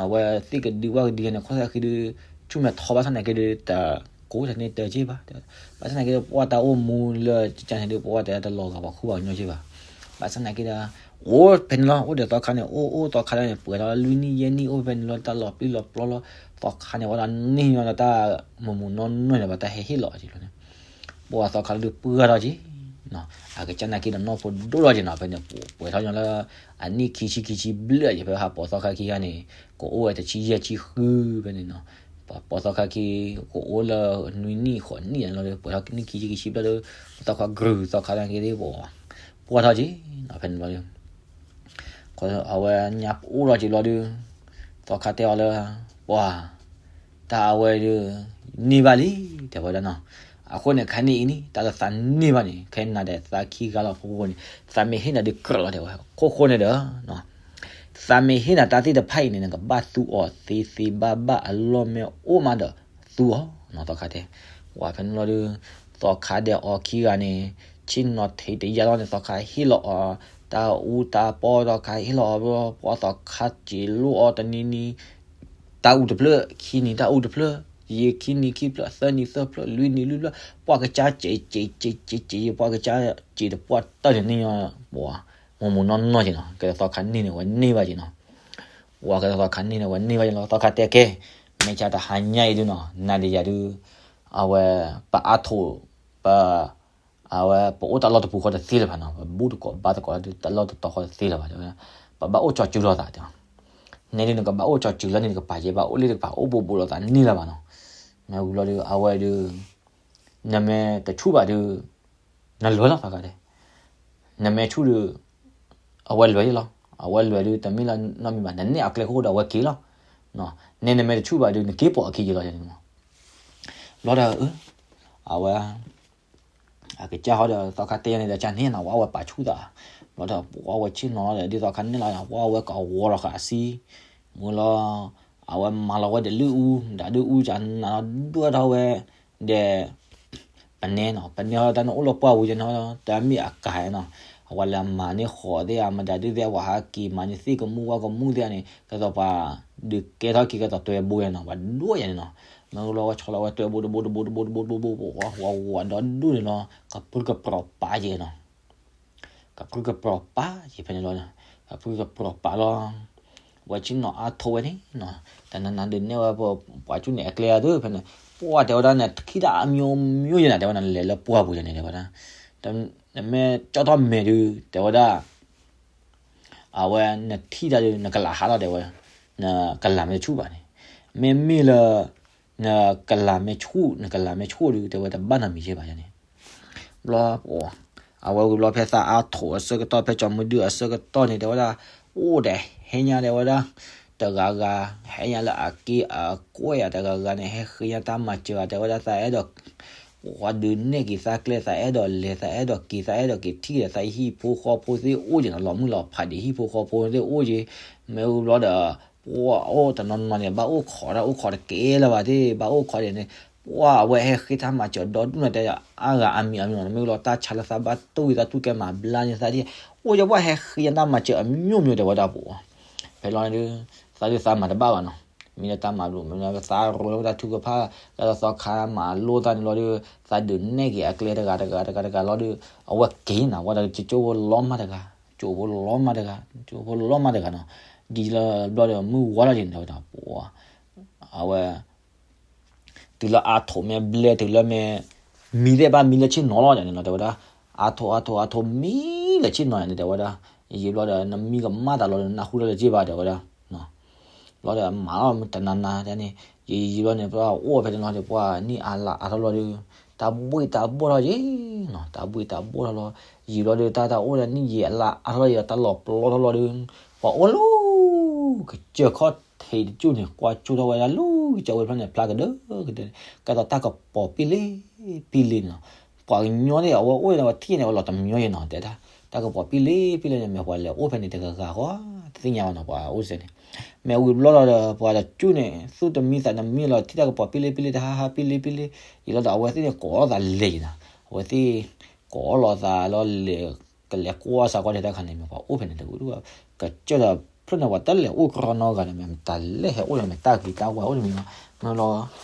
အဝဲသ့ၣ်ကဒုဝၣ်ကဒုယၤန့ၣ် ခိၣ်သၣ်ဃံဒုး ဆူၣ်မဲာ်ထီဘၣ်ဆၣ်သနာ်က့ဒုး တကိးတန့ၢ်တၢ်က့ဘၣ်, ဘၣ်ဆၣ်သနာ်က့ဒီး ပှၢ်တၢ်အိၣ်မူလၢကကန့ၣ်ဒုး ပှၢ်တဲတလီၤဂာ်ပှၤခူပှၤကညီက့ဘၣ်, ဘၣ်ဆၣ်သနာ်က့ဒီး အိၣ်ဖဲန့ၣ်လီၤ အိၣ်ဒီးသီခါန့ၣ် အိၣ်အိၣ်သီခါန့ၣ် ပှဲၤထီၣ်လွံၢ်နံၣ်ယဲၢ်နံၣ် အိၣ်ဖဲန့ၣ်လီၤ တၢ်လီၤပျံၤလီၤပျီလီၤ, သီခါန့ၣ် ဝဲဒၣ်န့ၢ်ညီဒီးတၢ်မူၤမူၤနီၢ်နီၢ်န့ၣ် ဘၣ်တၢ်ဟဲဟ့ၣ်လီၤအီၤက့ၤလီၤန့ၣ် ပှၢ်သီခါဒုးပှၢ်ထီၣ်က့ၤနီၤ, အကစၢ်နာ်က့ဒီးနီၢ်ဖိဒိၣ်ထီၣ်က့ၤနီၤ ဖဲန့ၣ် ပှဲၤထီၣ်ညီလၢ အနံၣ်ခံဆံခံဆံဘျဲၣ်က့ၤ ဖဲဟးပိာ်သီခါခံဂၤန့ၣ် ကအိၣ်ဝဲတဆံယဲၢ်ဆံဃုဖဲန့ၣ်နီၤ, ပိာ်သီခါခံ ကအိၣ်လၢနွံနံၣ်ဃိးနံၣ်လီၤဒီး ပှဲၤထီၣ်နံၣ်ခံဆံခံဆံဘျဲၣ်ဒီး သီခါကရုၢ်သီခါနာ်က့သ့ၣ်ပှၢ် ပှၢ်ထီၣ်က့ၤနီၤ ဖဲန့ၣ်လီၤဒီး အဝဲညါပအိၣ်ထီၣ်က့ၤလီၤဒုး သီခါတဲအီၤလၢ ပှၢ် တၢ်အဝဲဒုး န့ၢ်ဘၣ်လံ တဲဝဲဒၣ်နီၤ, အဃိန့ၣ် ခဲန့ၣ်အံၤန့ၣ် တၢ်လၢသးန့ၢ်ဘၣ်န့ၣ် ခဲနၤဒီးသးခံဂၤလီၤဖိဖိန့ၣ် သးမ့ၢ်ဟ့ၣ်နၤဒုးကြၢးလီၤ တဲဝဲ ခိၣ်ဃိန့ၣ်ဒီး သးမ့ၢ်ဟ့ၣ်နၤတၢ်သ့ၣ်တဖၣ်အံၤန့ၣ် နကဘၣ်သူအီၤသ့သ့ဘၣ်ဘၣ်အလီၢ်မ့ၢ်အိၣ်မးဒီး သူအီၤနီၤ သီခါတဲ, ပှၢ်ဖဲန့ၣ်လီၤဒုး သီခါဒီးအီၤခံဂၤန့ၣ် ဆ့ၣ်နီၤထံးတယါလီၤန့ၣ် သီခါဟ့ၣ်လီၤအီၤ တၢ်အူတၢ်ပီ သီခါဟ့ၣ်လီၤအီၤ ပှၢ်သီခါစံးလိအီၤတနံၤနံၤ တၢ်အူတဖျၢၣ် ခံနံၤတၢ်အူတဖျၢၣ် ယံာ်ခံနံၤခံဖျၢၣ် သၢနံၤသၢဖျၢၣ် လွံၢ်နံၤလွံၢ်ဖျၢၣ် ပှၢ်ကစၢ်စံးစံးစံးစံး ပှၢ်ကစၢ်စံးတပှၢ်တၢၢ်န့ၣ်န့ၢ်ညီ ပှၢ် မူၤမူၤနီၢ်နီၢ်က့ၤနီၤ ကဲသီခါန့ၢ်န့ၣ် ဝဲန့ၢ်ဘၣ်က့ၤနီၤ, ပှၢ်ကဲသီခါန့ၢ်န့ၣ် ဝဲန့ၢ်ဘၣ်က့ၤလီၤ သီခါတဲကဲ မ့ၢ်ဆါတဟါညါအံၤဒုနီၤ နၤဒီးယၤဒု အဝဲ ပအါထီၣ် ပ အဝဲ ပအိၣ်တၢ်လီၢ်တပူၤဃီတသ့လၢၤဘၣ်နီၤ ပဘူၣ်တကိးဘါတကိးဒု တၢ်လီၢ်တတီၤဃီတသ့လၢၤဘၣ် တဲဝဲဒၣ် ပဘၣ်အိၣ်ကၠီၤစုၤလိာ်သးတဲ နဲဒု နကဘၣ်အိၣ်ကၠီၤစုၤလၢန့ၣ် နကပာ်ယဲဘၣ် အိၣ်လၢတကပၤ အိၣ်ဘူးဘူးလိာ်သးန့ၢ်လၢၤဘၣ်နီၤ, မ့ၢ်ဝံၤလီၤဒု အဝဲဒု နမ့ၢ်တဆူၣ်ဘၣ်ဒု နလွဲၢ်လီၤသီခါတဲ နမ့ၢ်ဆူၣ်ဒု အဝဲလွဲၢ်ယဲလီၤ အဝဲလွဲၢ်ဒု တမ့ၢ်လၢနီတမံၤဘၣ် နနဲၣ်အကျဲခိၣ်ဒီးအဝဲက့ၤလီၤ, နဲနမ့ၢ်တဆူၣ်ဘၣ်ဒု နက့ၤပိာ်အခံက့ၤလီၤန့ၣ်မး, ဘျီဒီး အဝဲ အကစၢ်ဟီဒီးသီခါတဲယါန့ၣ်ဒီး ကန့ၣ်နီၤ ပှၢ်ဝဲပာ်ဆူၣ်သး, ဘျီဒီးပှၢ်ဝဲဆ့ၣ်နီၤလီၤဒီး ဒ်သီခါန့ၣ်လီၤ ပှၢ်ဝဲကဝီၤလီၤဃာ်အစံ မုၢ်လီၤ အဝဲမၤလီၤဝဲဒီးလုၢ်အူ ဒၣ်ဒုၣ်အူ ကနၤလီၤဒွဲၣ်ထီၣ်ဝဲ ဒီး ပနဲနီၤ ပနဲဟီတၢ်န့ၣ်အိၣ်လၢပှၢ်ပူၤယဲနီၤ တၢ်မ့ၢ်အကၤနီၤ အဝဲလၢမၤန့ၢ်ဃီၤသ့ၣ် အမၤဒၣ်ဒုၣ်သ့ၣ် အဝဲဟးက့ၤမၤန့ၢ်သ့ၣ်ကမူၣ်ဝၣ်ကမူၣ်သ့ၣ်န့ၣ် ကဲသိးပှၤဒုးကဲထီၣ်က့ၤကဲသိးတွဲဘိယဲနီၤ ပှၤဒွဲၣ်ယဲန့ၣ်နီၤ, မ့ၢ်လီၤဝဲဆီလီၤဝဲတွဲဘိတဘိတဘိတဘိတဘိတဘိတဘိ ပှၢ်ဝဲဝဲဒီဒူၣ်န့ၣ်လီၤ ကပြုၢ်ကပြီၤပာ်ယဲနီၤ ကပြုၢ်ကပြီၤပာ်ယဲဖဲန့ၣ်လီၤ, ကပြုၢ်ကပြီၤပာ်လီၤ, ဝဲဆ့ၣ်နီၤအါထိးဝဲန့ၣ်နီၤ, တနၤနၤဒုးနဲၣ်ဝဲပှၤဆူၣ်န့ၣ်အကျဲအါဒုးဖဲန့ၣ်, ပှၢ်တဲဝဲဒၣ်န့ၣ် ထံၣ်တၢ်အမျိုးမျိုးယဲနၤ တဲဝဲဒၣ် လဲၤလၢပှၢ်ပူၤယဲန့ၣ် တဲဝဲဒၣ်, နမ့ၢ်ကၠီၣ်ထီၣ်မဲာ်ဒုး တဲဝဲဒၣ် အဝဲနထံၣ်တၢ်ဒုး နကလၤဟးလီၤ တဲဝဲ, နကလၤမ့ၢ်တဆူၣ်ဘၣ်န့ၣ်, မ့မ့ၢ်လၢ နကလၤမ့ၢ်ဆူၣ် နကလၤမ့ၢ်ဆူၣ်ဒုး တဲဝဲတဘၣ်နီတမံၤယဲဘၣ်န့ၣ်, ဘျီ အဝဲဝံၤဘျီဖဲသးအါထိးအဆၢကတီၢ် ဖဲကၠီၤမုၢ်ဒုၣ်အဆၢကတီၢ်န့ၣ် တဲဝဲဒၣ် အိၣ်ဒီးဟဲညါ တဲဝဲဒၣ်, တဂၤဂၤ ဟဲညါလၢအက့အကွဲၢ်ဧါ တဂၤဂၤန့ၣ် ဟဲဃ့ညါတၢ်မၤစၢၤဧါ တဲဝဲဒၣ် သးအဲၣ်ဒိး ပှၤဒုးနဲၣ်က့ၤသးကျဲ သးအဲၣ်ဒိးလဲၤ သးအဲၣ်ဒိးက့ၤ သးအဲၣ်ဒိးက့ၤထံၣ်ဒီး သးဟံၣ်ဖိဃီဖိသ့ၣ်အိၣ်က့ၤနီၤ လီၤမုၢ်လီၤဖးဒံး ဟံၣ်ဖိဃီဖိသ့ၣ်အိၣ်က့ၤ, မ့ၢ်ဝံၤဘျီဒီး ပှၢ်အိၣ်တနီၤနီၤန့ၣ် ဘၣ်အိၣ်ခိးတၢ် အိၣ်ခိးတကဲလၢၤဘၣ်သ့ၣ် ဘၣ်အိၣ်ခိးဒ်န့ၣ်, ပှၢ်အဝဲဟဲဃ့တၢ်မၤစၢၤဒီဒူၣ်နီၤ တဲအါဂၤအါမံၤအါမံၤနီၤ မ့ၢ်ဝံၤလီၤ တၢ်ဆါလၢသးဘၣ်တူၢ်ဝံၤ သးတူၢ်ကဲမၤဘျါန့ၣ် သးဒ် အိၣ်ယပှၢ်ဟဲဃ့ညါတၢ်မၤစၢၤ အမျိုးမျိုး တဲဝဲဒၣ်ပှၢ်, ဖဲလီၤန့ၣ်ဒုး သးဒုးသးမၤတဘၣ်ဘၣ်နီၤ, မ့ၢ်လၢတၢ်မၤဘျုး မ့ၢ်လၢသးရိၤလၢဝဲတၢ်ထုကဖၣ် ကဲသိးသီခါမၤလိသးန့ၣ်လီၤဒုး သးဒုးနဲၣ်က့ၤအကျဲတဂၤတဂၤတဂၤတဂၤလီၤဒုး အဝဲက့ၤနၤ ဝဲဒၣ်ကၠိဖိလီၤမၢ်တဂၤ ကၠိဖိလီၤမၢ်တဂၤနီၤ, ဒ်လၢဘျီဒီးမုၢ်ဝါထီၣ်က့ၤန့ၣ် တဲဝဲဒၣ်ပှၢ်, အဝဲ တုၤလၢအါထိးမ့ၢ်ဘျဲၣ် တုၤလၢမ့ၢ် မံသ့ၣ်ဘၣ်မံလၢဆ့ၣ်နီၤလီၤန့ၣ်နီၤ တဲဝဲဒၣ်, အါထိးအါထိးအါထိးမံလၢဆ့ၣ်နီၤန့ၣ် တဲဝဲဒၣ်, ယံာ်ဘျီဒီး နမံကမၣ်သးလီၤဒီး နနၢ်ဟူထီၣ်လၢၤက့ဘၣ် တဲဝဲဒၣ်. ဘျီဒီးမၤလီၤမတနၤနၤန့ၣ်, ယံာ်ယံာ်ဘျီန့ၣ် ပှၤအိၣ်ဝဲဖဲန့ၣ်လီၤဒီး ပှၤနံၣ်အါလါအါထီၣ်ဘျီဒီး တၢ်ဘှ့ၣ်တၢ်ဘှီၣ်ထီၣ်ယံၤနီၤ, တၢ်ဘှ့ၣ်တၢ်ဘှီၣ်ထီၣ်လီၤ. ယံာ်ဘျီဒီး တၢ်တၢ်အိၣ်ဒီးနံၣ်ယံာ်အလါအါထီၣ်ယံၤ တၢ်လီၤပျီထီၣ်လီၤဒီး ပှၤအိၣ်လၢ ကစၢၢ်ခီၣ်ထံးတကၠူၢ်န့ၣ် ကွၢ်ကၠိထီၣ်ဝဲဒၣ်လၢကစၢၢ်ဝဲတဖျၢၣ်န့ၣ် ဖျါကဒၢကဒၢ, ကဲသိးတၢ်ကပီၤပံလ့ပံလ့န့ၣ်လီၤ. ပှၤကညီန့ၣ် အဝဲအိၣ်န့ၣ် အဝဲထံၣ်န့ၣ် အဝဲလီၤတမညီယံၤနီၤ, တဲဒၣ် တၢ်ကပီၤပံလ့ပံလ့န့ၣ် မ့ၢ်ပှၤလဲၤအိၣ်ဖဲန့ၣ်တဂၤဂၤဃီ တသ့ၣ်ညါဘၣ်နီၤ, ပှၤအိၣ်စဲန့ၣ်. မ့ၢ်ဝံၤဘျီလီၤဒီး ပှၤတကၠူၢ်န့ၣ် သူၣ်တမံသးတမံလီၤ, ထံၣ်တၢ်ကပီၤပံလ့ပံလ့ တဟါဟါပံလ့ပံလ့, ယံာ်လီၤဒီး အဝဲသ့ၣ်န့ၣ်ကိးလိာ်သးလဲၤနီၤ, အဝဲသ့ၣ်ကိးလိာ်သးလီၤလဲၤ, ကလဲၤကွၢ်စးကွၢ်ထဲတၢ်ခါန့ၣ် မ့ၢ်ပှၤအိၣ်ဖဲန့ၣ်တဂၤ, ကစၢၢ်ဒီးဖျၢၣ်န့ၣ် ပှၤတလဲၤအိၣ်ကရီနီဂၤန့ၣ် မ့ၢ်တၢ်လဲၤအိၣ်ဒီးမ့ၢ်တၢ်ဂ့ၤတၢ်ဝါအိၣ်တမံၤနီၤ, မ့ၢ်လီၤ,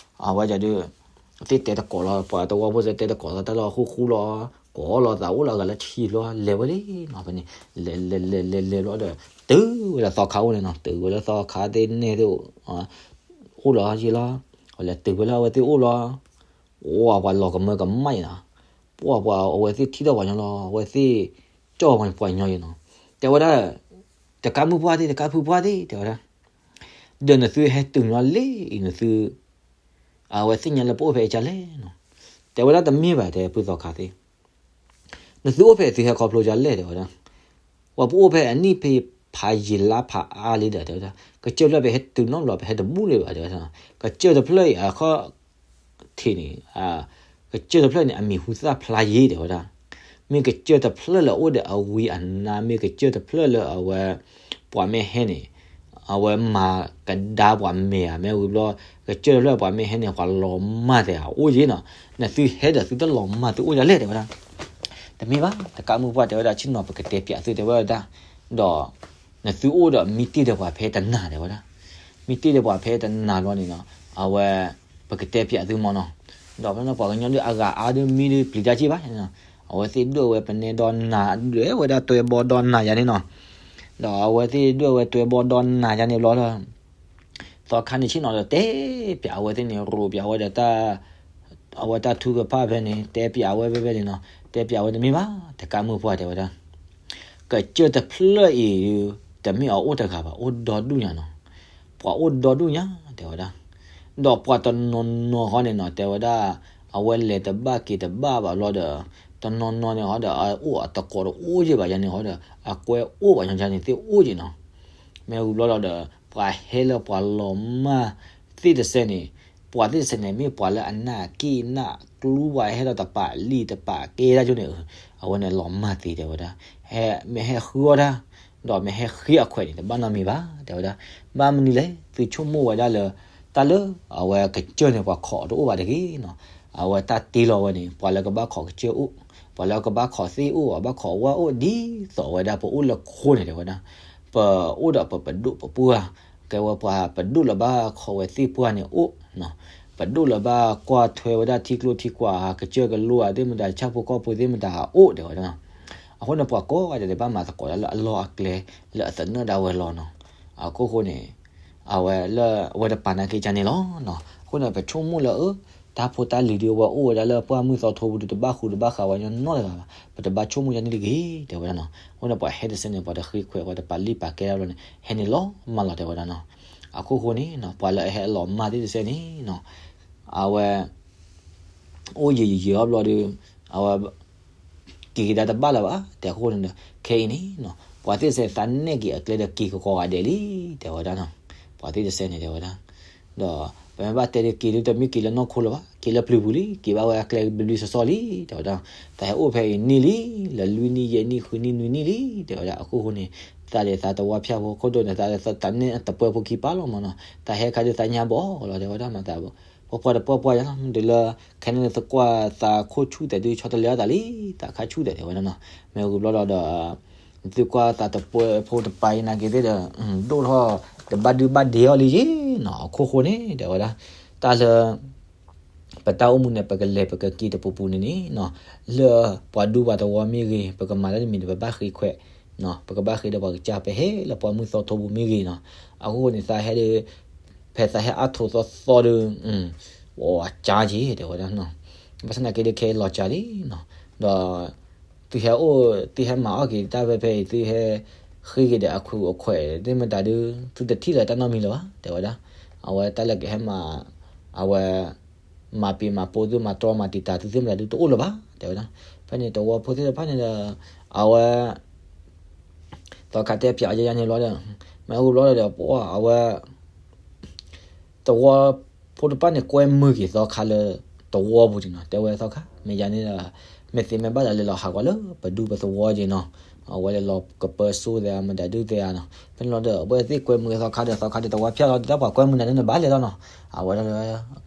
အဝဲဒၣ်ဒီး သ့ၣ်တဲတကိးလီၤ, ပှၤတဝီဖိစဲတဲတကိးသးတၢ်လီၤဃူဃူလီၤ, ကိးလိာ်သးအိၣ်လၢအဂၤလၢထံလီၤ လဲၤဝဲလံနီၤ, ဖဲန့ၣ် လဲၤလဲၤလဲၤလဲၤလဲၤဘျီဒီး တုၤဝဲလၢသီခါအိၣ်န့ၣ်နီၤ, တုၤဝဲလၢသီခါသ့ၣ်နဲၣ်သ့ၣ် အိၣ်လီၤယံာ်လီၤ, လဲၤတုၤဝဲလၢအဝဲသ့ၣ်အိၣ်လီၤ, အိၣ်ပှၤလီၤကမၢကမၣ်ယံၤနီၤ, ပှၤပှၤအဝဲသ့ၣ်ထံၣ်ထီၣ်ပှၤညီလီၤ, အဝဲသ့ၣ်ကၠီၣ်ပှၤညီယံၤနီၤ, တဲဝဲဒၣ် တကးမုၣ်ပှၢ်သ့ၣ် တကးဖုပှၢ်သ့ၣ် တဲဝဲဒၣ် ဒီးနသုဟဲတုၤန့ၢ်လီၤလံအံၤ နသု အဝဲသ့ၣ်ညါလၢပအိၣ်ဖဲအံၤဒ်လဲၣ်နီၤ, တဲဝဲဒၣ်တမ့ၢ်ဘၣ် တဲဖုသီခါသ့ၣ်, နသုအိၣ်ဖဲအံၤသုဟဲခီဖျိဒ်လဲၣ် တဲဝဲဒၣ်, ပှၤပအိၣ်ဖဲအနံၣ်ဖဲဖးယံာ်လါဖးအါလံဒီး တဲဝဲဒၣ် ကစၢၢ်ဖျၢၣ်ဖဲဟဲတုၤနီတဘျီ ပဟဲတဘူၣ်လၢၤဘၣ် တဲဝဲဒၣ်, ကစၢၢ်တဖျၢၣ်အံၤအခီၣ်ထံးန့ၣ် ကစၢၢ်တဖျၢၣ်န့ၣ် အမံၤဟူသၣ်ဖျါယံၤ တဲဝဲဒၣ်, မ့ၢ်ကစၢၢ်တဖျၢၣ်လၢအိၣ်ဒီးအဝံအနါ မ့ၢ်ကစၢၢ်တဖျၢၣ်လၢအဝဲ ပှၤမ့ၢ်ဟဲန့ၣ် အဝဲမၤကဒါပှၤမဲာ်ဧါ, မ့ၢ်ဝံၤဘျီ ကစၢၢ်တဖျၢၣ်ပှၤမ့ၢ်ဟဲန့ၣ် ပှၤလီၤမၢ်သ့ဧါ အိၣ်ယံၤနီၤ, နသုဟဲဒီးသုတလီၤမၢ်သုအိၣ်ဒ်လဲၣ် တဲဝဲဒၣ်, တမ့ၢ်ဘၣ် တကးမုၣ်ပှၢ် တဲဝဲဒၣ် ဆ့ၣ်နီၤ ပကတဲပၠးသု တဲဝဲဒၣ်, ဒီး နသုအိၣ်ဒီးမံတ့ၢ်ဒီးပှၤဖဲတနၤ တဲဝဲဒၣ်, မံတ့ၢ်ဒီးပှၤဖဲတနၤဘျီန့ၣ်နီၤ, အဝဲ ပကတဲပၠးသုမ့ၢ်နီၤ, ဒီးဖဲန့ၣ်ပှၤကညီဒုးအဂၤအါဒုးမံဒုးပျံၤတၢ်က့ၢ်ဘၣ်, အဝဲသ့ၣ်ဒွဲၣ်ဝဲပနဲဒီနၤ ဒွဲၣ်ဝဲဒၣ်တွဲဘီဒီနၤယါန့ၣ်နီၤ, ဒီးအဝဲသ့ၣ်ဒွဲၣ်ဝဲတွဲဘီဒီနၤယါန့ၣ်ဘျီဒီး သီခါန့ၣ်ဆ့ၣ်နီၤဒီးတဲပၠးအဝဲသ့ၣ်န့ၣ် ရိးပၠးဝဲဒီးတၢ် အဝဲတၢ်ထုကဖၣ်ဖဲန့ၣ် တဲပၠးဝဲဖဲဖဲန့ၣ်နီၤ, တဲပၠးဝဲတမ့ၢ်ဘၣ် တကးမုၣ်ပှၢ် တဲဝဲဒၣ်, ကစၢၢ်တဖျၢၣ်အံၤ တမ့ၢ်အအိၣ်တဂၤဘၣ် အိၣ်ဒီဒူၣ်ညါနီၤ, ပှၤအိၣ်ဒီဒူၣ်ညါ တဲဝဲဒၣ်, ဒီးပှၤတနီၤနီၤဃီန့ၣ်နီၤ တဲဝဲဒၣ် အဝဲလဲၤတဘၣ်က့ၤတဘၣ်ဘၣ်ဘျီဒီး တနီၤနီၤန့ၣ်ဃီဒီး အအိၣ်အတကိးတအိၣ်ယံၤဘၣ်ယါန့ၣ်ဃီဒီး အကွဲအိၣ်ဘၣ်ညီယါန့ၣ်သ့ၣ်အိၣ်ယံၤနီၤ, မ့ၢ်ဝံၤဘျီဒီး ပှၤဟဲလၢပှၤလီၤမၢ်သ့ၣ်တစဲးန့ၣ်, ပှၤသ့ၣ်တစဲးန့ၣ် မ့ၢ်ပှၤလၢအနၢ်က့ၣ်နၢ်ကျူ ပှၤဟဲဒီးတပာ်လံာ်တပာ်ကဲတၢ်ကၠိန့ၣ်, အဝဲန့ၣ်လီၤမၢ်သ့ တဲဝဲဒၣ်, မ့ၢ်ဟဲဃုအီၣ်တၢ် ဒီးမ့ၢ်ဟဲဃ့အခွဲးန့ၣ် တဘၣ်နီတမံၤဘၣ် တဲဝဲဒၣ်, ဘၣ်မနုၤလဲၣ် သုဆိကမိၣ်ဝဲဒၣ်လၢ တၢ်လၢ အဝဲကစၢၢ်န့ၣ် ပှၤခိးတအိၣ်ဘၣ်တဂ့ၤနီၤ, အဝဲတၢ်တ့လီၤဝဲန့ၣ် ပှၤလၢကဘၣ်ခိးကစၢၢ်အိၣ်, ပှၤလၢကဘၣ်ခိးသ့ၣ်အိၣ် ဘၣ်ခိးဝၣ်အိၣ် ဒ်သိးဝဲဒၣ်ပအိၣ်လၢခိန့ၣ် တဲဝဲဒၣ်, ပအိၣ်ဒီးပပဒိၣ်ပပှၢ် ကဲဝဲပှၤပဒိၣ်လၢဘၣ်ခိးဝဲသ့ၣ်ပှၢ်န့ၣ်အိၣ်, ပဒိၣ်လၢဘၣ်ကွၢ်ထွဲဝဲဒၣ်ထံကျိထံကွာ် ကစၢၢ်ကလိဧါသ့ၣ်မတၤ ဆၣ်ဖိကီၢ်ဖိသ့ၣ်မတၤအိၣ် တဲဝဲဒၣ်နီၤ, အဃိန့ၣ် ပှၤကိးဂၤဒဲးဘၣ်မၤသကိးတၢ်လၢအလီၢ်အကျဲ လၢအသနၢၣ်ဒၣ်ဝဲလီၤနီၤ, အခိၣ်ဃိန့ၣ် အဝဲလၢအဝဲတပာ်နာ်က့ၤကန့ၣ်လီၤနီၤ, အဃိန့ၣ် ပဆိကမိၣ်လၢအ တၢ်ဖိတၢ်လံၤဒုး အဝဲအိၣ်ဝဲဒၣ်လၢပှၢ်မုၢ်သီထိပူၤဒီး တဘၣ်ဃုာ်တဘၣ်ဃးဝဲညီနီတဂၤဘၣ်, ပတဘၣ်ဆိကမိၣ်ယါန့ၣ်တဂ့ၤ တဲဝဲဒၣ်နီၤ, အဃိန့ၣ် ပှၤဟဲတစဲးန့ၣ် ပှၤတဃ့ခွဲး ပှၤတပာ်လံာ်ပာ်ကဲတၢ်ဘျီန့ၣ် ဟဲန့ၣ်လီၤမၢ်လီၤ တဲဝဲဒၣ်နီၤ, အခိၣ်ဃိန့ၣ်နီၤ ပှၤလၢအဟဲအလီၤမၢ်သ့ၣ်တစဲးန့ၣ်နီၤ, အဝဲ အိၣ်ယံာ်ယံာ်ယံာ်အီၤဘျီဒီး အဝဲ က့ၤကဒါတဘၣ်လၢၤဘၣ် တဲအဃိန့ၣ်ဒီး ခဲအံၤန့ၣ်နီၤ ပှၤသ့ၣ်တစဲးသးနဲၣ်က့ၤအကျဲဒီးက့ၤကကိးဂၤဒဲးလံ တဲဝဲဒၣ်နီၤ, ပှၤသ့ၣ်တစဲးန့ၣ် တဲဝဲဒၣ်, ဒီးပမ့ၢ်ဘၣ်တဲဒီးက့ၤဒုးတမ့ၢ်က့ၤလၢနီၢ်ခိလၢၤဘၣ် က့ၤလၢပျုၤပူၤလံ က့ၤဘၣ်ဝဲအကျဲဘျုးဘျုးစီစီလံ တဲဝဲဒၣ်, သးဟဲအိၣ်ဖဲအံၤနံၣ်လံ လၢလွံၢ်နံၣ်ယဲၢ်နံၣ်ဃုနံၣ်နွံနံၣ်လံ တဲဝဲဒၣ်, အခိၣ်ဃိန့ၣ် သးဒီးသးတဝီဖၠၣ်ဖိခိၣ်ဒိၣ်န့ၣ် သးဒီးသးတၢ်နဲၣ်တပှဲၤဖိခံပာ်လီၤမၢ်နီၤ, သးဟဲခါဒုးသးညါဘီလီၤ တဲဝဲဒၣ်မး သး ပှၢ်ပှၢ်တပှၢ်ပှၢ်ယါလီၤ မ့ၢ်တုၤလၢ ခဲန့ၣ်သုကွၢ်သးခိၣ်ဆူၣ်သဲးဒုးဆီတလဲအီၤသးလံ သးခါဆူၣ်သဲး တဲဝဲဒၣ်နီၤ, မ့ၢ်ဝံၤဘျီဒီး သုကွၢ်သးတပှဲၤဖိတပာ်အံၤနာ်က့ၤသ့ၣ်ဒီး ဒိၣ်ထီၣ်တဘၣ်ဒုဘၣ်ဒဲအီၤလံယ့နီၤ, အခိၣ်ဃိန့ၣ် တဲဝဲဒၣ်, တၢ်လၢ ပတၢ်အိၣ်မူန့ၣ် ပကလဲၤပကက့ၤတပူၤပူၤန့ၣ်န့ၣ်နီၤ, လၢပှၤဒူပှၤသဝီမ့ၢ်ဂ့ၤ ပကမၤတၢ်တမံၤန့ၣ် ပဘၣ်ဃ့ခွဲး, ပကဘၣ်ဃ့ဒီးပှၤကစၢ် ပဟဲလၢပှၢ်မုၢ်သီထိပူၤမ့ၢ်ဂ့ၤနီၤ, အခိၣ်ဃိန့ၣ် သးဟဲဒီး ဖဲသးဟဲအါထိးသီသီဒီး အိၣ်အကၢက့ၤ တဲဝဲဒၣ်နီၤ, ဘၣ်ဆၣ်သနာ်က့ဒီးခဲအံၤလီၤကၢလံနီၤ, ဒီး သုဟဲအိၣ် သုဟဲမၤအီၣ်က့ၤတၢ်ဖဲဖဲအံၤ သုဟဲဃ့က့ၤဒီးအခုအခွဲးသ့ၣ်မတၤဒုး သုတထံၣ်လၢၤတၢ်နီတမံၤလၢၤဘၣ် တဲဝဲဒၣ်. အဝဲတၢ်လၢကဟဲမၤ အဝဲ မၤပံာ်မၤပိာ်သု မၤတြီမၤတံာ်တာ်သုသ့ၣ်မတၤဒုးတအိၣ်လၢၤဘၣ် တဲဝဲဒၣ်. ဖဲန့ၣ်သဝီဖိသ့ၣ်တဖၣ်န့ၣ်ဒီး အဝဲ သီခါတဲပၠးအီၤယဲယဲန့ၣ်ဘျီဒီး မ့ၢ်ဝံၤဘျီဒီး ပှၤအဝဲ သဝီဖိတဖၣ်န့ၣ် ကွဲမုာ်က့ၤသီခါလၢသဝီပူၤက့ၤနီၤ တဲဝဲသီခါ မ့ၢ်ယၤန့ၣ်ဒီး မ့ၢ်သ့မ့ၢ်ဘၣ်ဒီးလဲၤလီၤဟးဂီၤလၢပဒူပသဝီက့ၤနီၤ. အဝဲလဲၤလီၤကပၢစိသဲးမတၤဒုးသဲးဧါနီၤ. ဖဲန့ၣ်လီၤဒီး အဝဲသ့ၣ်ကွဲမုာ်သီခါဒီး သီခါဒီးသဝီဖၠၣ်လီၤဒီး တၢ်ပှၤကွဲမုာ်နၤန့ၣ်နဘၣ်လဲၤလီၤနီၤ. အဝဲဒၣ်လၢ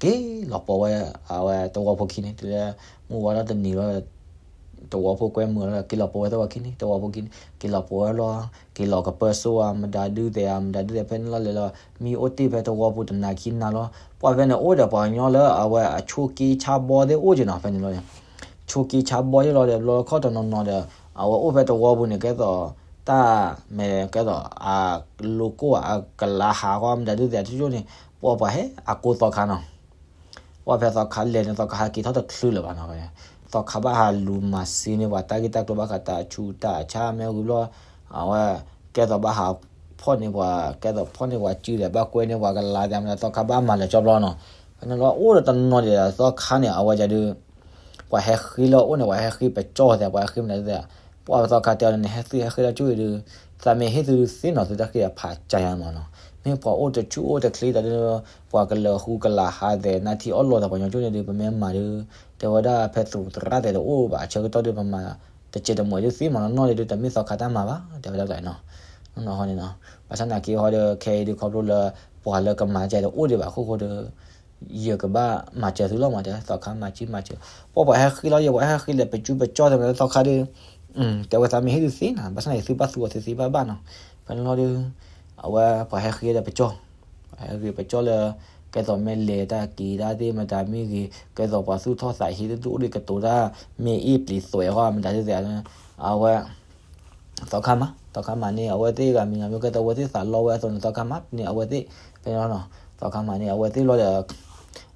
က့ၤလီၤပိာ်ဝဲ အဝဲသဝီဖိခံန့ၣ် တုၤလၢမုၢ်ဝါထီၣ်တနံၤလီၤ သဝီဖိကွဲမုာ်လီၤ က့ၤလီၤပိာ်ဝဲသဝီခံန့ၣ် သဝီဖိခံန့ၣ် က့ၤလီၤပိာ်ဝဲလီၤ က့ၤလီၤကပၢစိဧါ မတၤဒုးသဲးဧါ မတၤဒုးသဲး ဖဲန့ၣ်လီၤလဲၤလီၤ မံအိၣ်တ့ၢ်ဖဲသဝီပူၤတနၤခံနၤလီၤ. ပှၤဖဲန့ၣ်အိၣ်ဒီးပှၤကညီလၢအဝဲအဆိးက့ဆါဘီသ့ၣ်အိၣ်က့ၤနီၤ ဖဲန့ၣ်လီၤန့ၣ် ဆိးက့ဆါဘီယ့ၢ်လီၤဒီး ဘျီခီၣ်တနီၤနီၤဒီး အဝဲအိၣ်ဖဲသဝီပူၤန့ၣ် ကဲသိး တၢ်မဲာ်ကဲသိး အလိၤကိၢ်အကလၤဟးဃီ မတၤဒုးသဲးတကၠိန့ၣ် ပှၤပှၤဟဲအကိးသီခါနီၤ ပှၤဖဲသီခါလဲၤန့ၣ် သီခါဟးက့ၤထီၣ်တချုးလၢၤဘၣ်နီၤ. သီခါဘၣ်ဟးလူၤမၤစ့န့ၢ်ပှၤတၢ်ဂ့ၢ်တၢ်ကျိၤဘၣ်ဃးတၢ်ဆူးတၢ်ဆါ မ့ၢ်ဝံၤဘျီ အဝဲ ကဲသိးဘၣ်ဟးဖီၣ်န့ၢ်ပှၤ ကဲသိးဖီၣ်န့ၢ်ပှၤစုဒီး ဘၣ်ကွဲန့ၢ်ပှၤကလၤသဲးမတၤ သီခါဘၣ်မၤလၢာ်ကၠီဘျီနီၤ. ဖဲန့ၣ်လီၤအိၣ်ဒီးတနီၤဒံး သီခါန့ၣ် အဝဲဒၣ်ဒုး ပှၤဟဲဃ့လၢအအိၣ်န့ၣ် ပှၤဟဲဃ့ပကၠီသဲး ပှၤဟဲဃ့မတၤဒုးသဲး ပှၤသီခါတဲအီၤန့ၣ် ဟဲသုဟဲဃ့လၢကၠိအံၤဒုး သးမ့ၢ်ဟ့ၣ်သုဒုးသ့နီၤ သုတၢ်ဃ့အဖးကၢယါမးနီၤ. မ့ၢ်ပှၤအိၣ်တဆူၣ်အိၣ်တချ့တၢ်ဒုး ပှၤကလၢာ်ဃူကလၢာ်ဟးသဲး နါထံအီၣ်လီၤသးပှၤကညီကၠိန့ၣ်ဒုး ပမ့ၢ်မၤဒုး တဲဝဲဒၣ်ဖဲသူးသရၣ်သဲးတအိၣ်ဘၣ် အဆၢကတီၢ်ဒုး ပမၤတစဲးတမှဲးဒုးသ့မးနီၤ နီၢ်ဒုး တမ့ၢ်သီခါတၢ်မၤဘၣ် တဲဝဲဒၣ်နီၤ. နီၤဟီန့ၣ်နီၤ ဘၣ်ဆၣ်နာ်က့ဟီဒီး ခဲအံၤဒုးခီဖျိလၢ ပှၤလၢကမၤစၢၤတအိၣ်ဒံးဘၣ်အခိၣ်ဃိဒီး ယကဘၣ်မၤစၢၤသုလီၤမး တဲသီခါမၤကံမၤစၢၤ ပှၤပှၤဟဲဃ့လီၤယဲ ပှၤဟဲဃ့လဲၤပကၠူပကၠီသဲးမတၤ သီခါဒုး တဲဝဲသးမ့ၢ်ဟ့ၣ်ဒုးသ့နီၤ ဘၣ်ဆၣ်နာ်က့သုဘၣ်သူအီၤသုသ့ဘၣ်ဘၣ်နီၤ. ဖဲန့ၣ်လီၤဒုး အဝဲပှၤဟဲဃ့ဒီးပကၠီ ပှၤဟဲဃ့ပကၠီလၢ ကဲသိးမ့ၢ်လဲၤတၢ်က့ၤတၢ်သ့ၣ်မတၤမ့ၢ်ဂ့ၤ ကဲသိးပှၤသူၣ်ထီၣ်သးဟ့ သုသူၣ်အိၣ်ဒံးကတိၤတၢ် မ့ၢ်အ့ၣ်ပျံၤသွဲးဃီမတၤသ့ၣ်သ့ၣ် အဝဲ သီခါမး သီခါမးန့ၣ် အဝဲသ့ၣ်ဂၤမံၤဂၤမံၤ ကဲသိးအဝဲသ့ၣ်သးလီဝဲအသိးန့ၣ် သီခါမးန့ၣ် အဝဲသ့ၣ် ဖဲန့ၣ်လီၤနီၤ သီခါမးန့ၣ် အဝဲသ့ၣ်လီၤဒီး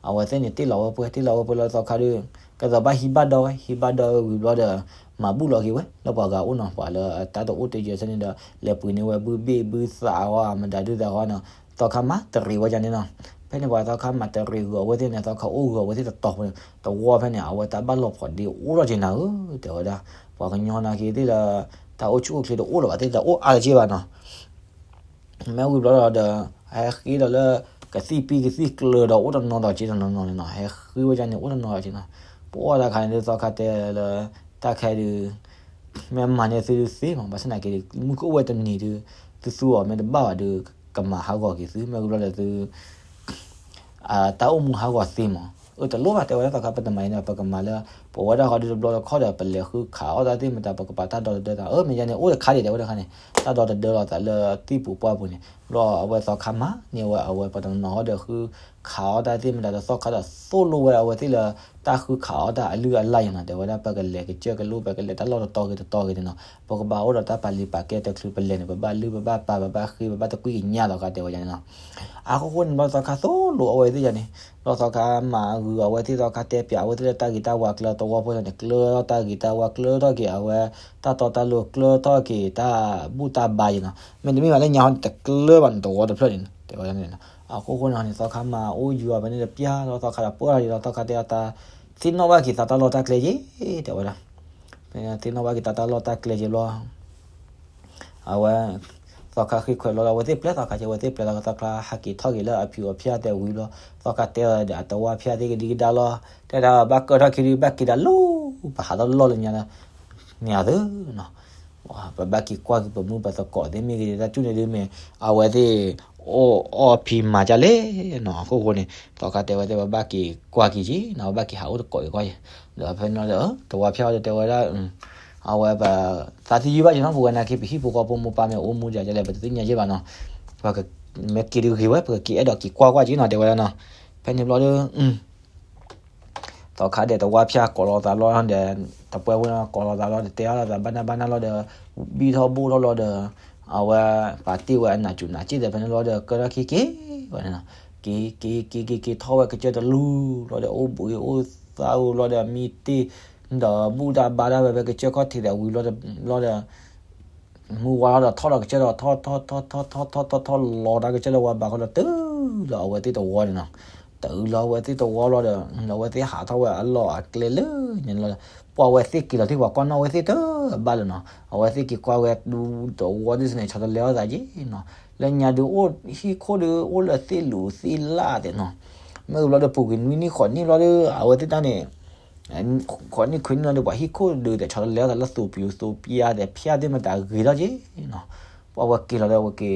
အဝဲသ့ၣ်န့ၣ်တ့ၢ်လီၤဝဲပှဲၤ တ့ၢ်လီၤဝဲပှဲၤလီၤသီခါဒုး ကဲသိးဘၣ်ဟံးဘၣ်ဒီးဝဲ ဟံးဘၣ်ဒီးဝံၤဘျီဒီး မၤဘူၣ်လီၤက့ၤဝဲ လၢပှၤဂၤအိၣ်နီၤ ပှၤလၢတၢ်တအိၣ်တယၢၤဆၢန့ၣ်ဒီး လဲၤပှ့ၤန့ၢ်ဝဲဘုဘ့ၣ်ဘုသးဃီ မတၤဒုးသးဃီနီၤ သီခါမးတရံးဝဲဒၣ်န့ၣ်နီၤ ဖဲန့ၣ်ပှၤသီခါမးတရံးဂုာ်အဝဲသ့ၣ်န့ၣ် သီခါအိၣ်ဂုာ်အဝဲသ့ၣ်တတီၤဖိန့ၣ် သဝီဖဲန့ၣ် အဝဲတၢ်ဘၣ်လီၤဖှီၣ်ဒ့အိၣ်ထီၣ်က့ၤနၤဧၢ တဲဝဲဒၣ် ပှၤကညီနာ်က့သ့ၣ်လၢ တၢ်အိၣ်ဆူၣ်အိၣ်ချ့တအိၣ်လၢၤဘၣ် သ့ၣ်တအိၣ်အါတက့ၢ်ဘၣ်နီၤ မ့ၢ်ဝံၤဘျီဒီး ဟဲဃ့ဒီးလၢ ကသံၣ်ပံၣ်ကသံၣ်ကျၢၤဒီးအိၣ်တနီၤဒီးက့တနီၤနီၤန့ၣ်နီၤ ဟဲဃ့ဝဲဒၣ်န့ၣ်အိၣ်တနီၤဒီးက့နီၤ ပှၤတခါန့ၣ်ဒုးသီခါတဲလၢ တၢ်ခဲဒုး မ့ၢ်မၤန့ၢ်သုဒုးသ့မး ဘၣ်ဆၣ်နာ်က့ မုၢ်ကအိၣ်ဝဲတနံၤဒုး သုသူအီၤမ့ၢ်တဘၣ်ဘၣ်ဒုး ကမၤဟးဂီၤက့ၤသု မ့ၢ်ဝံၤဘျီဒီးသု တၢ်အိၣ်မူဟးဂီၤသ့မး အၢ တလိၣ်ဘၣ်တဲဝဲဒၣ်သီခါ ပတမၤအံၤန့ၣ် ပကမၤလၢ ပဝဲဒၣ်ဃီဒုးတဘျီတခီၣ်ဒီး ပလဲၤဃုခးအီၣ်တၢ်သ့ၣ်မတၤ ပကပာ်တၢ်ဒီသဒၢသး အၢ မ့ၢ်ယါန့ၣ် အိၣ်တခါဒံးတဲဝဲဒၣ်ခါန့ၣ် တၢ်ဒီသဒၢလီၤသးလၢသံၣ်ပူၤပှၢ်ပူၤန့ၣ် ဘျီအဝဲသီခါမၤန့ၢ်ဝဲ အဝဲပှၤတနီၤနီၤဟီဒီးဃုခးအီၣ်တၢ်သ့ၣ်မတၤဒီးသီခါဒီးသိၣ်လိဝဲအဝဲသ့ၣ်လၢ တၢ်ဃုခးအီၣ်တၢ်အလုၢ်အလၢ်ယါနီၤ တဲဝဲဒၣ် ပကလဲၤကစၢၢ်ကလိ ပကလဲၤတၢ်လီၢ်တတီၤဂ့ၤတတီၤဂ့ၤန့ၣ်နီၤ ပကဘၣ်အိၣ်ဒီးတၢ်ပာ်လုၢ်ပာ်ကဲတချုးပလဲၤန့ၣ် ပဘၣ်လုၢ်ပဘၣ်ပာ် ပဘၣ်ဃ့ ပဘၣ်တကွံၢ်ကညးသီခါတဲဝဲဒၣ်န့ၣ်နီၤ အဃိဃိန့ၣ် ဘျီသီခါသိၣ်လိအဝဲသ့ၣ်ယါန့ၣ် ဘျီသီခါမၤဂုာ်အဝဲသ့ၣ် သီခါတဲပၠးအဝဲသ့ၣ်လၢတၢ်ဂ့ၤတၢ်ဝါကျၢၤသဝီဖိန့ၣ် ကျၢထီၣ်တၢ်ဂ့ၤတၢ်ဝါကျၢထီၣ်က့ၤအဝဲ တၢ်တီတၢ်လိၤကျၢထီၣ်က့ၤတၢ်ဘူၣ်တၢ်ဘါယါနီၤ မ့တမ့ၢ်ဘၣ်လၢညါဟီန့ၣ် တကျၢဘၣ်န့ၣ် သဝီတဖျၢၣ်န့ၣ် တဲဝဲဒၣ်န့ၣ်နီၤ အဃိဃိန့ၣ်ဟီန့ၣ် သီခါမၤအိၣ်ယူၤအီၤဖဲန့ၣ်တပျၢ်လီၤ သီခါဒီးပၢၢ်လီၤယါလီၤ သီခါတဲအီၤတၢ် သ့ၣ်နီၣ်ဘၣ်က့ၤသးတၢ်လီၢ်တၢ်ကျဲယါ တဲဝဲဒၣ် ဖဲန့ၣ်သ့ၣ်နီၣ်ဘၣ်က့ၤသးတၢ်လီၢ်တၢ်ကျဲယါဘျီ အဝဲ သီခါဃ့ခွဲးလီၤလၢအဝဲသ့ၣ်ပျဲသီခါကဲ အဝဲသ့ၣ်ပျဲသီခါ သီခါဟးက့ၤထီၣ်က့ၤလၢအဖံးအီဖံးအါတဲဝံၤဘျီ သီခါတဲအီၤဒီးအတဝါဖံးအါသ့ၣ်ကဒံကဒါလီၤ တဲဒၣ်ဘၣ်ကၢထီၣ်ခံဒုး ဘၣ်က့ၤဒၣ်လိၤ ပဟးထီၣ်လီၢ်လၢညါ န့ၣ်အသုနီၤ ပဘၣ်က့ၤကွၢ်က့ၤပမုၢ်ပသကိးသ့ၣ်မ့ၢ်ဂ့ၤ တၢ်ကၠူၣ်န့ၣ်ဒုးမ့ၢ် အဝဲသ့ၣ် အိၣ်အီၣ်ဖံးမၤကၢ်လဲၣ်နီၤ အဃိဃိန့ၣ် သီခါတဲဝဲသ့ၣ် ပဘၣ်က့ၤကွၢ်က့ၤက့ၤနီၤ ပဘၣ်က့ၤဟးအိၣ်သကိးက့ၤကွၢ်က့ၤ ဒီးဖဲန့ၣ်ဒီး တဝါဖံးအါဒီးတဲဝဲဒၣ် အဝဲပ သးသယုၢ်ဘၣ်ယနီၤ ပဝဲနာ်က့ ပဟံၣ်ဖိဃီဖိမိၢ်ပၢ်မ့ၢ်အိၣ်မူဒ်လဲၣ် ပတသ့ၣ်ညါယဲၢ်ဘၣ်နီၤ ပမ့ၢ်က့ၤဒုးဂ့ၤဝဲ ပကက့ၤအဲၣ်ဒိးက့ၤကွၢ်ကွၢ်က့ၤနီၤ တဲဝဲဒၣ်နီၤ ဖဲန့ၣ်ဘျီဒီး သီခါဒီးတဝါဖံးအါကိးလီၤသးလီၤဒီး တပှဲၤဖိကိးလီၤသးလီၤဒီး တဲအါလိာ်သးဘၣ်နၢ်ဘၣ်နၢ်လီၤဒီး ဘံၣ်ထီၣ်ဘိၣ်ထီၣ်လီၤဒီး အဝဲပာ်တ့ၢ်ဝဲအနးစူးနးစ့ၣ်ဒီး ဖဲန့ၣ်လီၤဒီး ကၢထီၣ်ခံက့ၤဝဲန့ၣ်နီၤ က့ၤက့ၤက့ၤက့ၤက့ၤထီၣ်ဝဲကစၢၢ်တလူလီၤဒီး အိၣ်ဘှံးအိၣ်သါအိၣ်လီၤဒီး မံတ့ၢ် ဒီးဘူၣ်တၢ်ဘါတၢ်ဝဲဖဲကစၢၢ်ခီၣ်ထံးဒီးဝံၤဘျီဒီး ဘျီဒီး မုၢ်ဝါထီၣ်ဒီးထီၣ်ဒီးကစၢၢ်ဒီးထီၣ်ထီၣ်ထီၣ်ထီၣ်ထီၣ်ထီၣ်ထီၣ်ထီၣ်ထီၣ်လီၤတၢ်ကစၢၢ်လၢဝါဘးခီဒီး တုၤလီၤအဝဲသ့ၣ်တဝီန့ၣ်နီၤ. တုၤလီၤအဝဲသ့ၣ်တဝီဘျီဒီး အဝဲသ့ၣ်ဟးထီၣ်ဝဲအလီၢ်အကျဲလၢညါန့ၣ်လီၤ. ပှၤအဝဲသ့ၣ်က့ၤလီၤတံၢ် ပှၤကွၢ်နီၣ်ဝဲသ့ၣ်တဘၣ်လၢၤနီၤ. အဝဲသ့ၣ်က့ၤကွၢ်ဝဲဒူတဝီဒ်စ့ၢ်န့ၣ် ဆီတလဲအီၣ်သးက့နီၤ. လၢညါဒုးအိၣ်ဟံၣ်ခိၣ်ဒုးအိၣ်လၢသ့ၣ်လူၤသ့ၣ်လၣ်သ့ၣ်နီၤ. မ့ၢ်ဝံၤဘျီဒီးပူၤကွံာ်နွံနံၣ်ဃိးနံၣ်ဘျီဒီး အဝဲသ့ၣ်တၢ်န့ၣ် ဃိးနံၣ်ခွံနံၣ်လီၤဒီး ပှၤဟံၣ်ခိၣ်ဒုးသ့ၣ် ဆီတလဲအီၣ်သးလၢသူးပျူၤသူးပျါသ့ၣ် ဖၠၣ်သ့ၣ်မတၤဂ့ၤထီၣ်က့နီၤ. ပှၤဝဲက့ၤလီၤဒီး ဝဲက့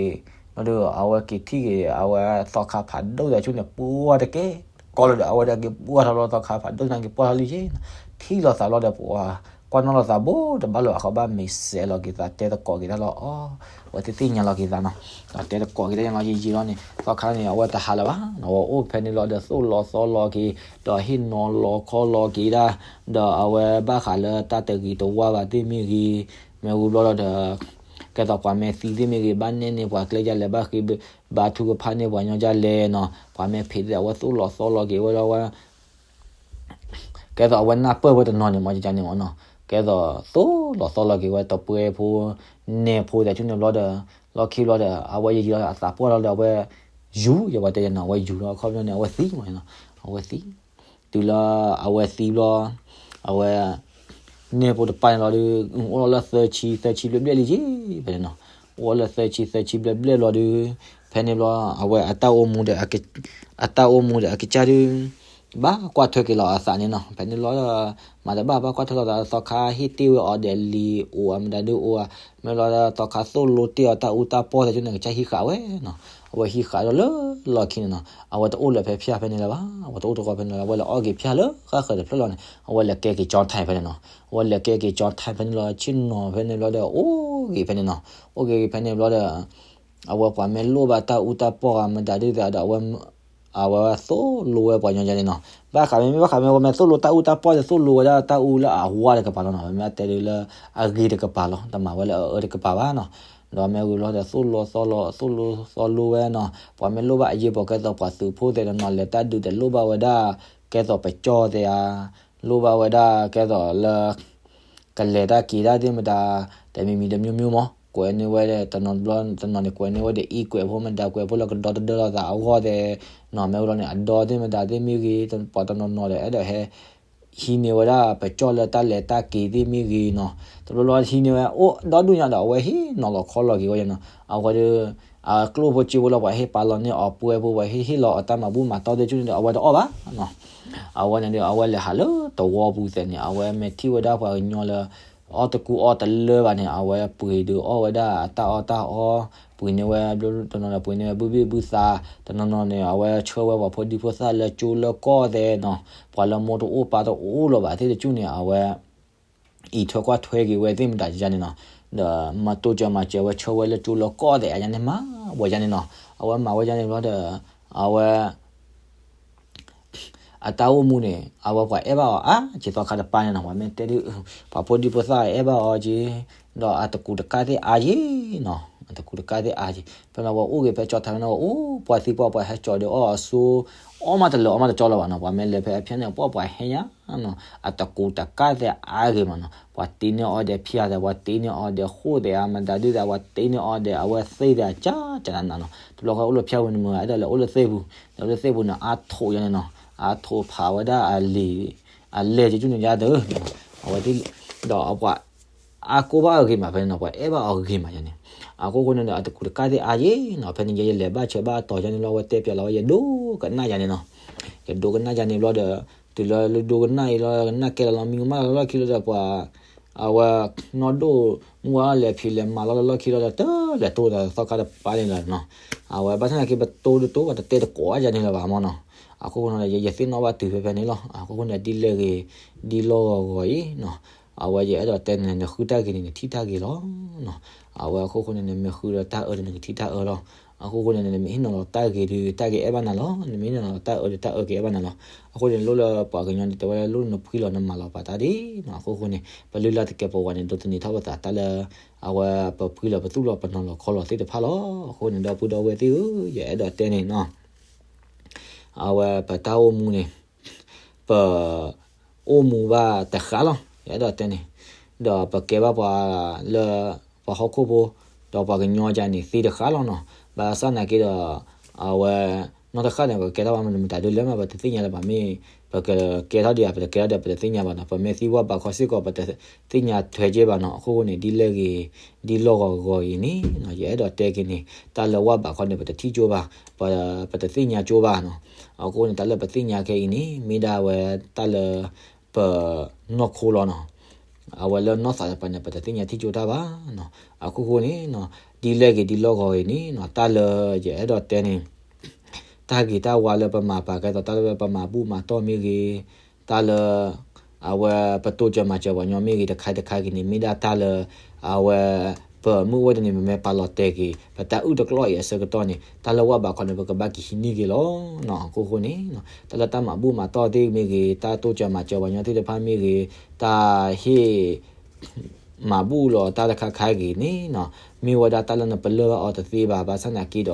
ၤလီၤဒီး အဝဲက့ၤထံၣ်က့ၤ အဝဲသီခါဖးဒိၣ်သ့ၣ်ဆူန့ၣ် ပှၢ်တကဲကီလီၤဒီး အဝဲဒၣ်က့ၤပှၢ်ထီၣ်လီၤ သီခါဖးဒိၣ်သ့ၣ်က့ၤပှၢ်ထီၣ်လံက့နီၤ. ထံၣ်လိာ်သးလီၤဒီး ပှၤကွၢ်နီၣ်လိာ်သးဘိတဘၣ်လၢၤ အဃိဘၣ်မ့ၢ်စဲးလီၤက့ၤသး တဲသကိးက့ၤတၢ်လီၤအီၤ, အဝဲသ့ၣ်သ့ၣ်ညါလီၤက့ၤသးနီၤ. ဒီးတဲသကိးက့ၤတၢ်ညါလီၤယံာ်ယံာ်လီၤန့ၣ် သီခါန့ၣ် အဝဲတဟးလၢၤဘၣ်နီၤ. အဝဲအိၣ်ဖဲန့ၣ်ဘျီဒီး သိၣ်လီၤသီလီၤက့ၤ ဒီးဟ့ၣ်နီၤလီၤခီလီၤက့ၤဒၣ် ဒီးအဝဲဘၣ်ဃးလၢတၢ်တဂ့ၤတဝါဘၣ်သ့ၣ်မ့ၢ်ဂ့ၤ, မ့ၢ်ဝံၤဘျီလီၤဒီး ကဲသိးပှၤမ့ၢ်သံသ့ၣ်မ့ၢ်ဂ့ၤ, ဘၣ်နဲၣ်န့ၢ်ပှၤကျဲဒ်လဲၣ်, ဘၣ်ဃ့ဘါထုကဖၣ်န့ၢ်ပှၤညီဒ်လဲၣ်နီၤ, ပှၤမ့ၢ်ဖံးသ့ၣ် အဝဲသိၣ်လီၤသီလီၤက့ၤဝဲဒီးဝဲ ကဲသိးအဝဲနၢ်ပၢၢ်ဝဲတနီၤန့ၣ် မ့ၢ်ကန့ၣ်မ့ၢ်နီၤ, ကဲသိးသိၣ်လီၤသီလီၤက့ၤဝဲတပှဲၤဖိ နဲၣ်ဖိသ့ၣ်ဆူန့ၣ်ဘျီဒီး လီၢ်ခံဘျီဒီး အဝဲယံာ်ယံာ်လီၤ အသးပှၢ်လီၤဒီး အဝဲယူၤ ယဝဲတဲယနီၤ အဝဲယူၤလီၤ အခီပညီန့ၣ် အဝဲသံမ့ၢ်နီၤ, အဝဲသံ တုၤလၢအဝဲသံဘျီ အဝဲ နဲၣ်ဖိတပၢ်န့ၣ်လီၤဒီး အိၣ်လီၤလၢသၢဆံ သၢဆံဘျဲၣ်ဘျဲၣ်လံက့ ဖဲန့ၣ်နီၤ, အိၣ်လၢသၢဆံ သၢဆံဘျဲၣ်ဘျဲၣ်လီၤဒီး ဖဲန့ၣ်ဘျီ အဝဲအတၢ်အိၣ်မူဒီး အတၢ်အိၣ်မူဒီးအကစၢ်ဒီး ဘၣ်ကွၢ်ထွဲက့ၤလီၤအသးန့ၣ်နီၤ, ဖဲန့ၣ်ဘျီဒီး မၤတဘၣ်ဘၣ်ကွၢ်ထွဲလီၤသး သီခါဟ့ၣ်တ့ၢ်ဝဲအီၤဒီးလံာ်အိၣ်အမတၤဒုးအိၣ်ဧါ, မ့ၢ်လီၤဒီးသီခါသိၣ်လိတ့ၢ်အီၤတၢ်အူတၢ်ပီၢ်သ့ၣ်ဆူန့ၣ် ကစၢ်ဟံးဃာ်ဝဲနီၤ, အဝဲဟံးဃာ်ဒီးလၢလီၢ်ခံန့ၣ်နီၤ, အဝဲတအိၣ်လၢဖဲဖၠၣ်ဖဲန့ၣ်လၢၤဘၣ်, အဝဲတအိၣ်တဂီၢ်ဖဲန့ၣ်လၢၤဘၣ်, အဝဲလဲၤအီၣ်က့ၤဖၠၣ်လၢဃၣ်ဃၢၤတဖျၢၣ်လီၤန့ၣ် အဝဲလဲၤကဲက့ၤကၠီထၢၣ်ဖဲန့ၣ်နီၤ, အဝဲလဲၤကဲက့ၤကၠီထၢၣ်ဖဲန့ၣ်လီၤ ဆ့ၣ်နီၤဖဲန့ၣ်ဘျီဒီး အိၣ်ဂ့ၤဖဲန့ၣ်နီၤ, အိၣ်ဂ့ၤဖဲန့ၣ်ဘျီဒီး အဝဲပှၤမ့ၢ်လိၣ်ဘၣ်တၢ်အူတၢ်ပီၢ်ဂၤမတၤဒုးသးဒီး အဝဲသိၣ်လိဝဲပှၤညီယါန့ၣ်နီၤ, ဘၣ်ဃးမ့ၢ်မ့ၢ်ဘၣ်ဃးမ့ၢ်ဝဲမ့ၢ်သိၣ်လိတၢ်အူတၢ်ပီၢ်ဒီး သိၣ်လိဝဲဒၣ်တၢ်အူလၢအဝါတကပၤလီၤနီၤ, မ့ၢ်တဲဒုးလၢအဂ့ၤတကပၤလီၤ, တမၤဝဲလၢအအၢတကပၤဘၣ်နီၤ, ဒီးမ့ၢ်ဝံၤလီၤဒီးသိၣ်လိသီလိ သိၣ်လိသီလိဝဲနီၤ, ပှၤမ့ၢ်လိၣ်ဘၣ်အယ့ၢ်ပီၤကဲသိးပှၤသုးဖိသ့ၣ်တနီၤလဲၤတၢ်ဒုးဒီးလိၣ်ဘၣ်ဝဲဒၣ် ကဲသိးပကၠီၣ်သ့ၣ်ဧါ, လိၣ်ဘၣ်ဝဲဒၣ်ကဲသိးလၢ ကလဲၤတၢ်က့ၤတၢ်သ့ၣ်မတၤ တမံၤမံၤတမျိုးမျိုးမး ကွဲးန့ၢ်ဝဲတနီၤတဘျီတနီၤန့ၣ် ကွဲးန့ၢ်ဝဲဒီးအံၤ ကွဲးဖိမတၤ ကွဲးဖိလၢကဒီတဒၢလီၤသးအဂီၢ်သ့ၣ် နီၤ မ့ၢ်ဝံၤလီၤန့ၣ် အဒီသ့ၣ်မတၤသ့ၣ်မ့ၢ်ဂ့ၤ ပှၤတနီၤနီၤဒီး အဲၣ်ဒိးဟဲ ဟံးန့ၢ်ဝဲဒၣ်ပကၠီၣ်လၢတၢ်လဲၤတၢ်က့ၤသ့ၣ်မ့ၢ်ဂ့ၤနီၤ တဘျီဘျီဟံးန့ၢ်ဝဲအိၣ်ဒီဒူၣ်ညါဒီး အဝဲဟ့ၣ်နီၤလီၤခီလီၤက့ၤဝဲနီၤ အဝဲဒီး အကျိၣ်ဖိစ့ဖိလၢပှၤဟ့ၣ်ပာ်လီၤန့ၢ်အီၤပှဲၤဖိ ပှၤဟ့ၣ်ဟ့ၣ်လီၤအီၤတၢ်မၤဘူၣ်မၤတီသ့ၣ်ဆူန့ၣ်ဒီး အဝဲတအီၣ်ဘၣ်နီၤ အဝဲန့ၣ်ဒီး အဝဲလဲၤဟးလၢတဝီပူၤသ့ၣ်န့ၣ် အဝဲမ့ၢ်ထံၣ်ဝဲဒၣ်ပှၤကညီလၢ အီၣ်တကူအီၣ်တလၢဘၣ်န့ၣ် အဝဲပှ့ၤဒုးအီၣ်ဝဲဒၣ်အတၢ်အီၣ်တၢ်အီ ပှ့ၤန့ၢ်ဝဲ တနီၤန့ၣ် ပှ့ၤန့ၢ်ဝဲဘုဘ့ၣ်ဘုသး တနီၤနီၤန့ၣ် အဝဲဆှၢဝဲပှၤဖိဒံဖိသၣ်လၢကၠိလၢကီၢ်သ့ၣ်နီၤ ပှၤလၢမိၢ်တအိၣ်ပၢ်တအိၣ်လၢၤဘၣ်သ့ၣ်တဆူန့ၣ် အဝဲ အံးထွဲကွၢ်ထွဲက့ၤဝဲသ့ၣ်မတၤယါန့ၣ်နီၤ ဒီးမၤတိစၢၤမၤစၢၤဝဲဆှၢဝဲလၢကၠိလၢကီၢ်သ့ၣ်အါယါန့ၣ် မၤဝဲယါန့ၣ်နီၤ အဝဲမၤဝဲယါန့ၣ်ဘျီဒီး အဝဲ အတၢ်အိၣ်မူန့ၣ် အဝဲပှၤအဲၣ်ဘၣ်အီၤအါ က့ၤသီခါတပၤန့ၣ်နီၤ ပှၤမ့ၢ်တဲဒုး ပှၤဖိဒံဖိသၣ်အဲၣ်ဘၣ်အီၤက့ၤ ဒီးအတကူးတကၣ်သ့ၣ်အါယံၤနီၤ အတကူးတကၣ်သ့ၣ်အါယံၤ ဖဲန့ၣ်ဝဲအိၣ်ဂ့ၤဖဲကၠီထါဖဲန့ၣ် အိၣ်ပှၤသံပှၢ်ပှၤဟဲကၠီဒီးအီၣ်အစိ အီၣ်မးတလၢာ်အီၣ်မးတကၠီလၢၤဘၣ်နီၤ ပှၤမ့ၢ်လဲၤဖဲအဖၠၣ်န့ၣ် ပှၢ်ပှၤဟဲညါနီၤ အတကူးတကၣ်သ့ၣ်အါဂ့ၤမးနီၤ ပှၤတ့န့ၢ်အီၤဒီးဖၠၣ်သ့ၣ် ပှၤတ့န့ၢ်အီၤဒီးဃိၣ်သ့ၣ် အမတၤဒုးသ့ၣ် ပှၤတ့န့ၢ်အီၤဒီးအဝဲသ့ၣ်သ့ၣ် အကၢ်ကၢ်နးနးနီၤ တဘျီဃီအိၣ်လၢဖၠၣ်ဝဲန့ၣ်မ့ၢ် အဲၣ်ဒိးလဲၤအိၣ်လၢသ့ၣ်ပူၤ လဲၤအိၣ်လၢသ့ၣ်ပူၤန့ၣ် အါထိးယါန့ၣ်နီၤ အါထိးဖးဝဲဒၣ်အလံာ် အလဲၢ်ကၠူန့ၣ်ယါတ အဝဲသ့ၣ် ဒီးအပှၤ အါကိၢ်ဘၣ်အဂ့ၤမးဖဲန့ၣ်နီၤ ပှၤအဲၣ်ဘၣ်အီၤဂ့ၤမးယါန့ၣ် အခိၣ်ဃိန့ၣ်ဒီး အတကူးတကၣ်သ့ၣ်အါယံၤနီၤ ဖဲန့ၣ်ယဲယလဲၤဘၣ်ဆၢဘၣ်တီၤယါန့ၣ်လီၤ အဝဲတဲပျးလီၤဝဲ ယဒိကနၣ်ယါန့ၣ်နီၤ ယဒိကနၣ်ယါန့ၣ်ဘျီဒီး တုၤလၢဒိကနၣ်အံၤလီၤ ကနၣ်ကဲလီၤလီၤ မံကမၣ်လီၤလီၢ်ခံလီၤဒီးပှၤ အဝဲ နီၢ်ဒိၣ်မုၢ်ဝါလဲၤဖံးလဲၤမၤလီၤလီၢ်ခံလီၤဒီး တလဲၤတိၢ်သးသီခါတပၤန့ၣ်လီၤနီၤ အဝဲဘၣ်ဆၣ်သနာ်က့ ပတိၢ်ဒုးတိၢ် ပတတဲတကိးယါန့ၣ်လၢၤဘၣ်မးနီၤ အခိၣ်ဃိန့ၣ်ဒီး ယသ့ၣ်နီၣ်ဘၣ်တုၤဖဲဖဲန့ၣ်လီၤ အခိၣ်ဃိန့ၣ် ဒ်လဲၣ်ဂ့ၤ ဒ်လီၢ်ဂီၤဂီၤအံၤနီၤ အဝဲယအဲၣ်ဒိးတဲန့ၣ် နဃုတၢ်ဂ့ၤန့ၣ် နထံၣ်တၢ်ဂ့ၤလီၤ အဝဲအခိၣ်ဃိန့ၣ် နမ့ၢ်ဃုဒီးတၢ်အၢဒီး နကထံၣ်တၢ်အၢလီၤ အခိၣ်ဃိန့ၣ် နမ့ၢ်ဟ့ၣ်နီၤလီၤတၢ်ဂ့ၤဒီး တၢ်ဂ့ၤအဲၣ်ဘၣ်နၤလီၤ နမ့ၢ်ဟ့ၣ်နီၤလီၤတၢ်အၢဒီး တၢ်အၢက့ၤအဲၣ်ဘၣ်နၤလီၤ အဃိန့ၣ် လိၣ်လၢပှၤကညီန့ၣ် တဲဝဲလၢလိၣ်နဖှံလီၤနမၤလီၤပာ်တၢ်ဒ်နီၤ အခိၣ်ဃိန့ၣ် ပလုၢ်လၢ်သကဲးပဝးန့ၣ် ဒိးသန့ၤထီၣ်ပသးတၢ်လၢ အဝဲပဖှံလီၤ ပသူၣ်လီၤ ပနီၤလီၤခီလီၤသ့ၣ်တဖၣ်လီၤ အဃိန့ၣ် ဒီပုၢ်ဒီဝဲၢ်သ့ၣ်ဧၢ ယအဲၣ်ဒိးတဲန့ၣ်နီၤ အဝဲပတၢ်အိၣ်မူန့ၣ် ပ အိၣ်မူဘၣ်တဃၣ်လီၤ ယအဲၣ်ဒိးတဲန့ၣ်, ဒီးပကဲဘၣ်ပှၤလၢ ပှၤဟီၣ်ခိၣ်ဖိ, ဒီးပှၤကညီယၤန့ၣ်သ့တဃၣ်လီၤနီၤ. ဘၣ်ဆၣ်နာ်က့ဒီး အဝဲ နီၢ်တဃၣ်န့ၣ် ပကဲထီၣ်ဘၣ်မနုၤမတၤဒ်လဲၣ်မး ပတသ့ၣ်ညါလၢၤဘၣ်မ့ၢ် ပကကဲထီၣ်ဒံးဧါ ပတကဲထီၣ်ဒံး ပတသ့ၣ်ညါဘၣ်နီၤ. ပမ့ၢ်သံဝၣ်ဘးခီစ့ၢ်ကီး ပတသ့ၣ်ညါထွဲက့ဘၣ်နီၤ. အခိၣ်ဃိန့ၣ် ဒ်လဲၣ်ဂ့ၤ ဒ်လီၢ်ဂီၤဂီၤအံၤန့ၣ်နီၤ ယအဲၣ်ဒိးတဲက့ၤန့ၣ် တၢ်လၢဝၣ်ဘးခီန့ၣ် ပတထံၣ်ကၠိဘၣ်, ပ ပတသ့ၣ်ညါကၠိဘၣ်နီၤ. အဃိန့ၣ် တၢ်လၢပသ့ၣ်ညါခဲအံၤန့ၣ် မ့ၢ်ဒၣ်ဝဲတၢ်လၢ ပနီၢ်ခိလီၤနီၤ. အဝဲလၢနီၢ်သးတပၤန့ၣ် ပတသ့ၣ်ညါထံၣ်ကၠိတၢ်ဘၣ်နီၤ. အခိၣ်ဃိန့ၣ်နီၤ ဒ်လဲၣ်ဂ့ၤဒ်လီၢ်ဂီၤအံၤန့ၣ်နီၤ တၢ်လၢယအဲၣ်ဒိးတဲန့ၣ် တၢ်ဂ့ၤတၢ်ဝါလၢပမၤပာ်ကဲသိး တၢ်လၢပမၤဘူၣ်မၤတီၢ်မ့ၢ်ဂ့ၤ, တၢ်လၢ အဝဲပတိစၢၤမၤစၢၤပှၤညီမ့ၢ်ဂ့ၤ တခါတခါဂ့ၤန့ၣ် မ့ၢ်ဒၣ်တၢ်လၢ အဝဲ ပမုၢ်အိၣ်ဝဲတနံၤ ပမ့ၢ်ပာ်လီၤတဲာ်က့ၤ ပတၢ်အုၣ်တကျီၢ်အံၤအဆၢကတီၢ်န့ၣ် တၢ်လၢဝၣ်ဘးခီန့ၣ် ပကဘၣ်က့ၤဟံးန့ၢ်က့ၤလီၤနီၤ. အခိၣ်ဃိန့ၣ် တၢ်လၢတၢ်မၤဘူၣ်မၤတီၢ်သ့ၣ်မ့ၢ်ဂ့ၤ, တၢ်တိစၢၤမၤစၢၤပှၤညီသ့ၣ်တဖၣ်မ့ၢ်ဂ့ၤ, တၢ်ဟ့ၣ် မၤဘူၣ်လီၤတၢ်တခါခါဂ့ၤန့ၣ်နီၤ မ့ၢ်ဝဲဒၣ်တၢ်လၢနပလၢၢ်ဘၣ်အီၤတသ့ဘၣ်. ဘၣ်ဆၣ်နာ်က့ဒီး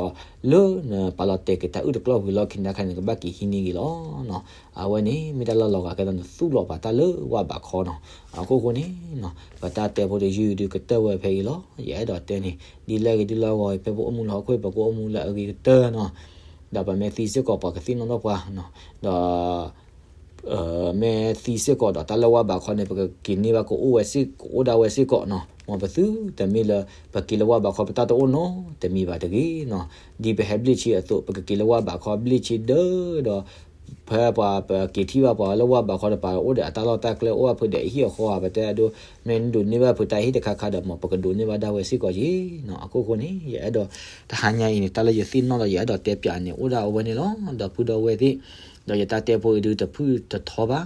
လၢနပာ်လီၤတဲာ်က့ၤတၢ်အုၣ်တကျီၢ်ဝံၤလီၢ်ခံနၤခါန့ၣ် ကဘၣ်က့ၤဟံးန့ၢ်က့ၤလီၤနီၤ. အဝဲန့ၣ် မ့ၢ်တၢ်လၢလီၤဂာ်ကဲသိးနသူၣ်လီၤပှၤတၢ်လၢဝၣ်ဘးခီနီၤ. အခိၣ်ဃိန့ၣ်နီၤ ပတၢ်တဲဖိတယုၢ်ဒုးကတၢၢ်ဝဲဖဲအံၤလီၤ. ယအဲၣ်ဒိးတဲန့ၣ် ဒ်လဲၣ်ဂ့ၤဒ်လီၢ်ဂီၤအံၤ ဖဲပအိၣ်မူလၢဟီၣ်ခိၣ် ပကအိၣ်မူလၢအဂ့ၤကတၢၢ်နီၤ. ဒီးပမ့ၢ်သံစ့ၢ်ကီး ပှၤကသ့ၣ်နီၣ်ထီၣ်ပှၤနီၤ. ဒီး မ့ၢ်သံစ့ၢ်ကီးဒီးတၢ်လၢဝၣ်ဘးခီန့ၣ် ပကက့ၤန့ၢ်ဘၣ်ကအိၣ်ဝဲစ့ၢ် ကအိၣ်ဒၣ်ဝဲစ့ၢ်ကီးနီၤ. မ်ပသုတမ့ၢ်လၢ ပက့ၤလၢဝၣ်ဘးခီပတၢ်တအိၣ်နီတမံၤဘၣ်တဂ့ၤနီၤ. ဒ်ပဟဲဘျ့ၣ်ဆ့အသိး ပကက့ၤလၢဝၣ်ဘးခီဘျ့ၣ်ဆ့ဒၢဒီး ဖဲပှၤပက့ၤထံၣ်ဘၣ်ပှၤလၢဝၣ်ဘးခီတပၤ အိၣ်ဒီးအတၢ်လီၢ်တၢ်ကျဲ အိၣ်အဖုဒဲးဟံၣ်အဃီဧါ ပတဲဒိ မ့ၢ်ဒိးန့ၢ်ဘၣ်ဖုတၢ်ဟ့ၣ်တခါခါဒီး မ်ပကဒိးန့ၢ်ဘၣ်ဒၣ်ဝဲစ့ၢ်ကီးယ့ၤနီၤ. အခိၣ်ဃိန့ၣ် ယအဲၣ်ဒိး တဟါညါအံၤန့ၣ် တၢ်လၢယသ့ၣ်နီၣ်ဒီးယအဲၣ်ဒိးတဲပၠးန့ၣ် အိၣ်ဒၣ်အဝဲန့ၣ်လီၤ. ဒီပုၢ်ဒီဝဲၢ်သ့ၣ် ဒီးယတၢ်တဲဖိအံၤဒုးတဖုၣ်တထီဘၣ်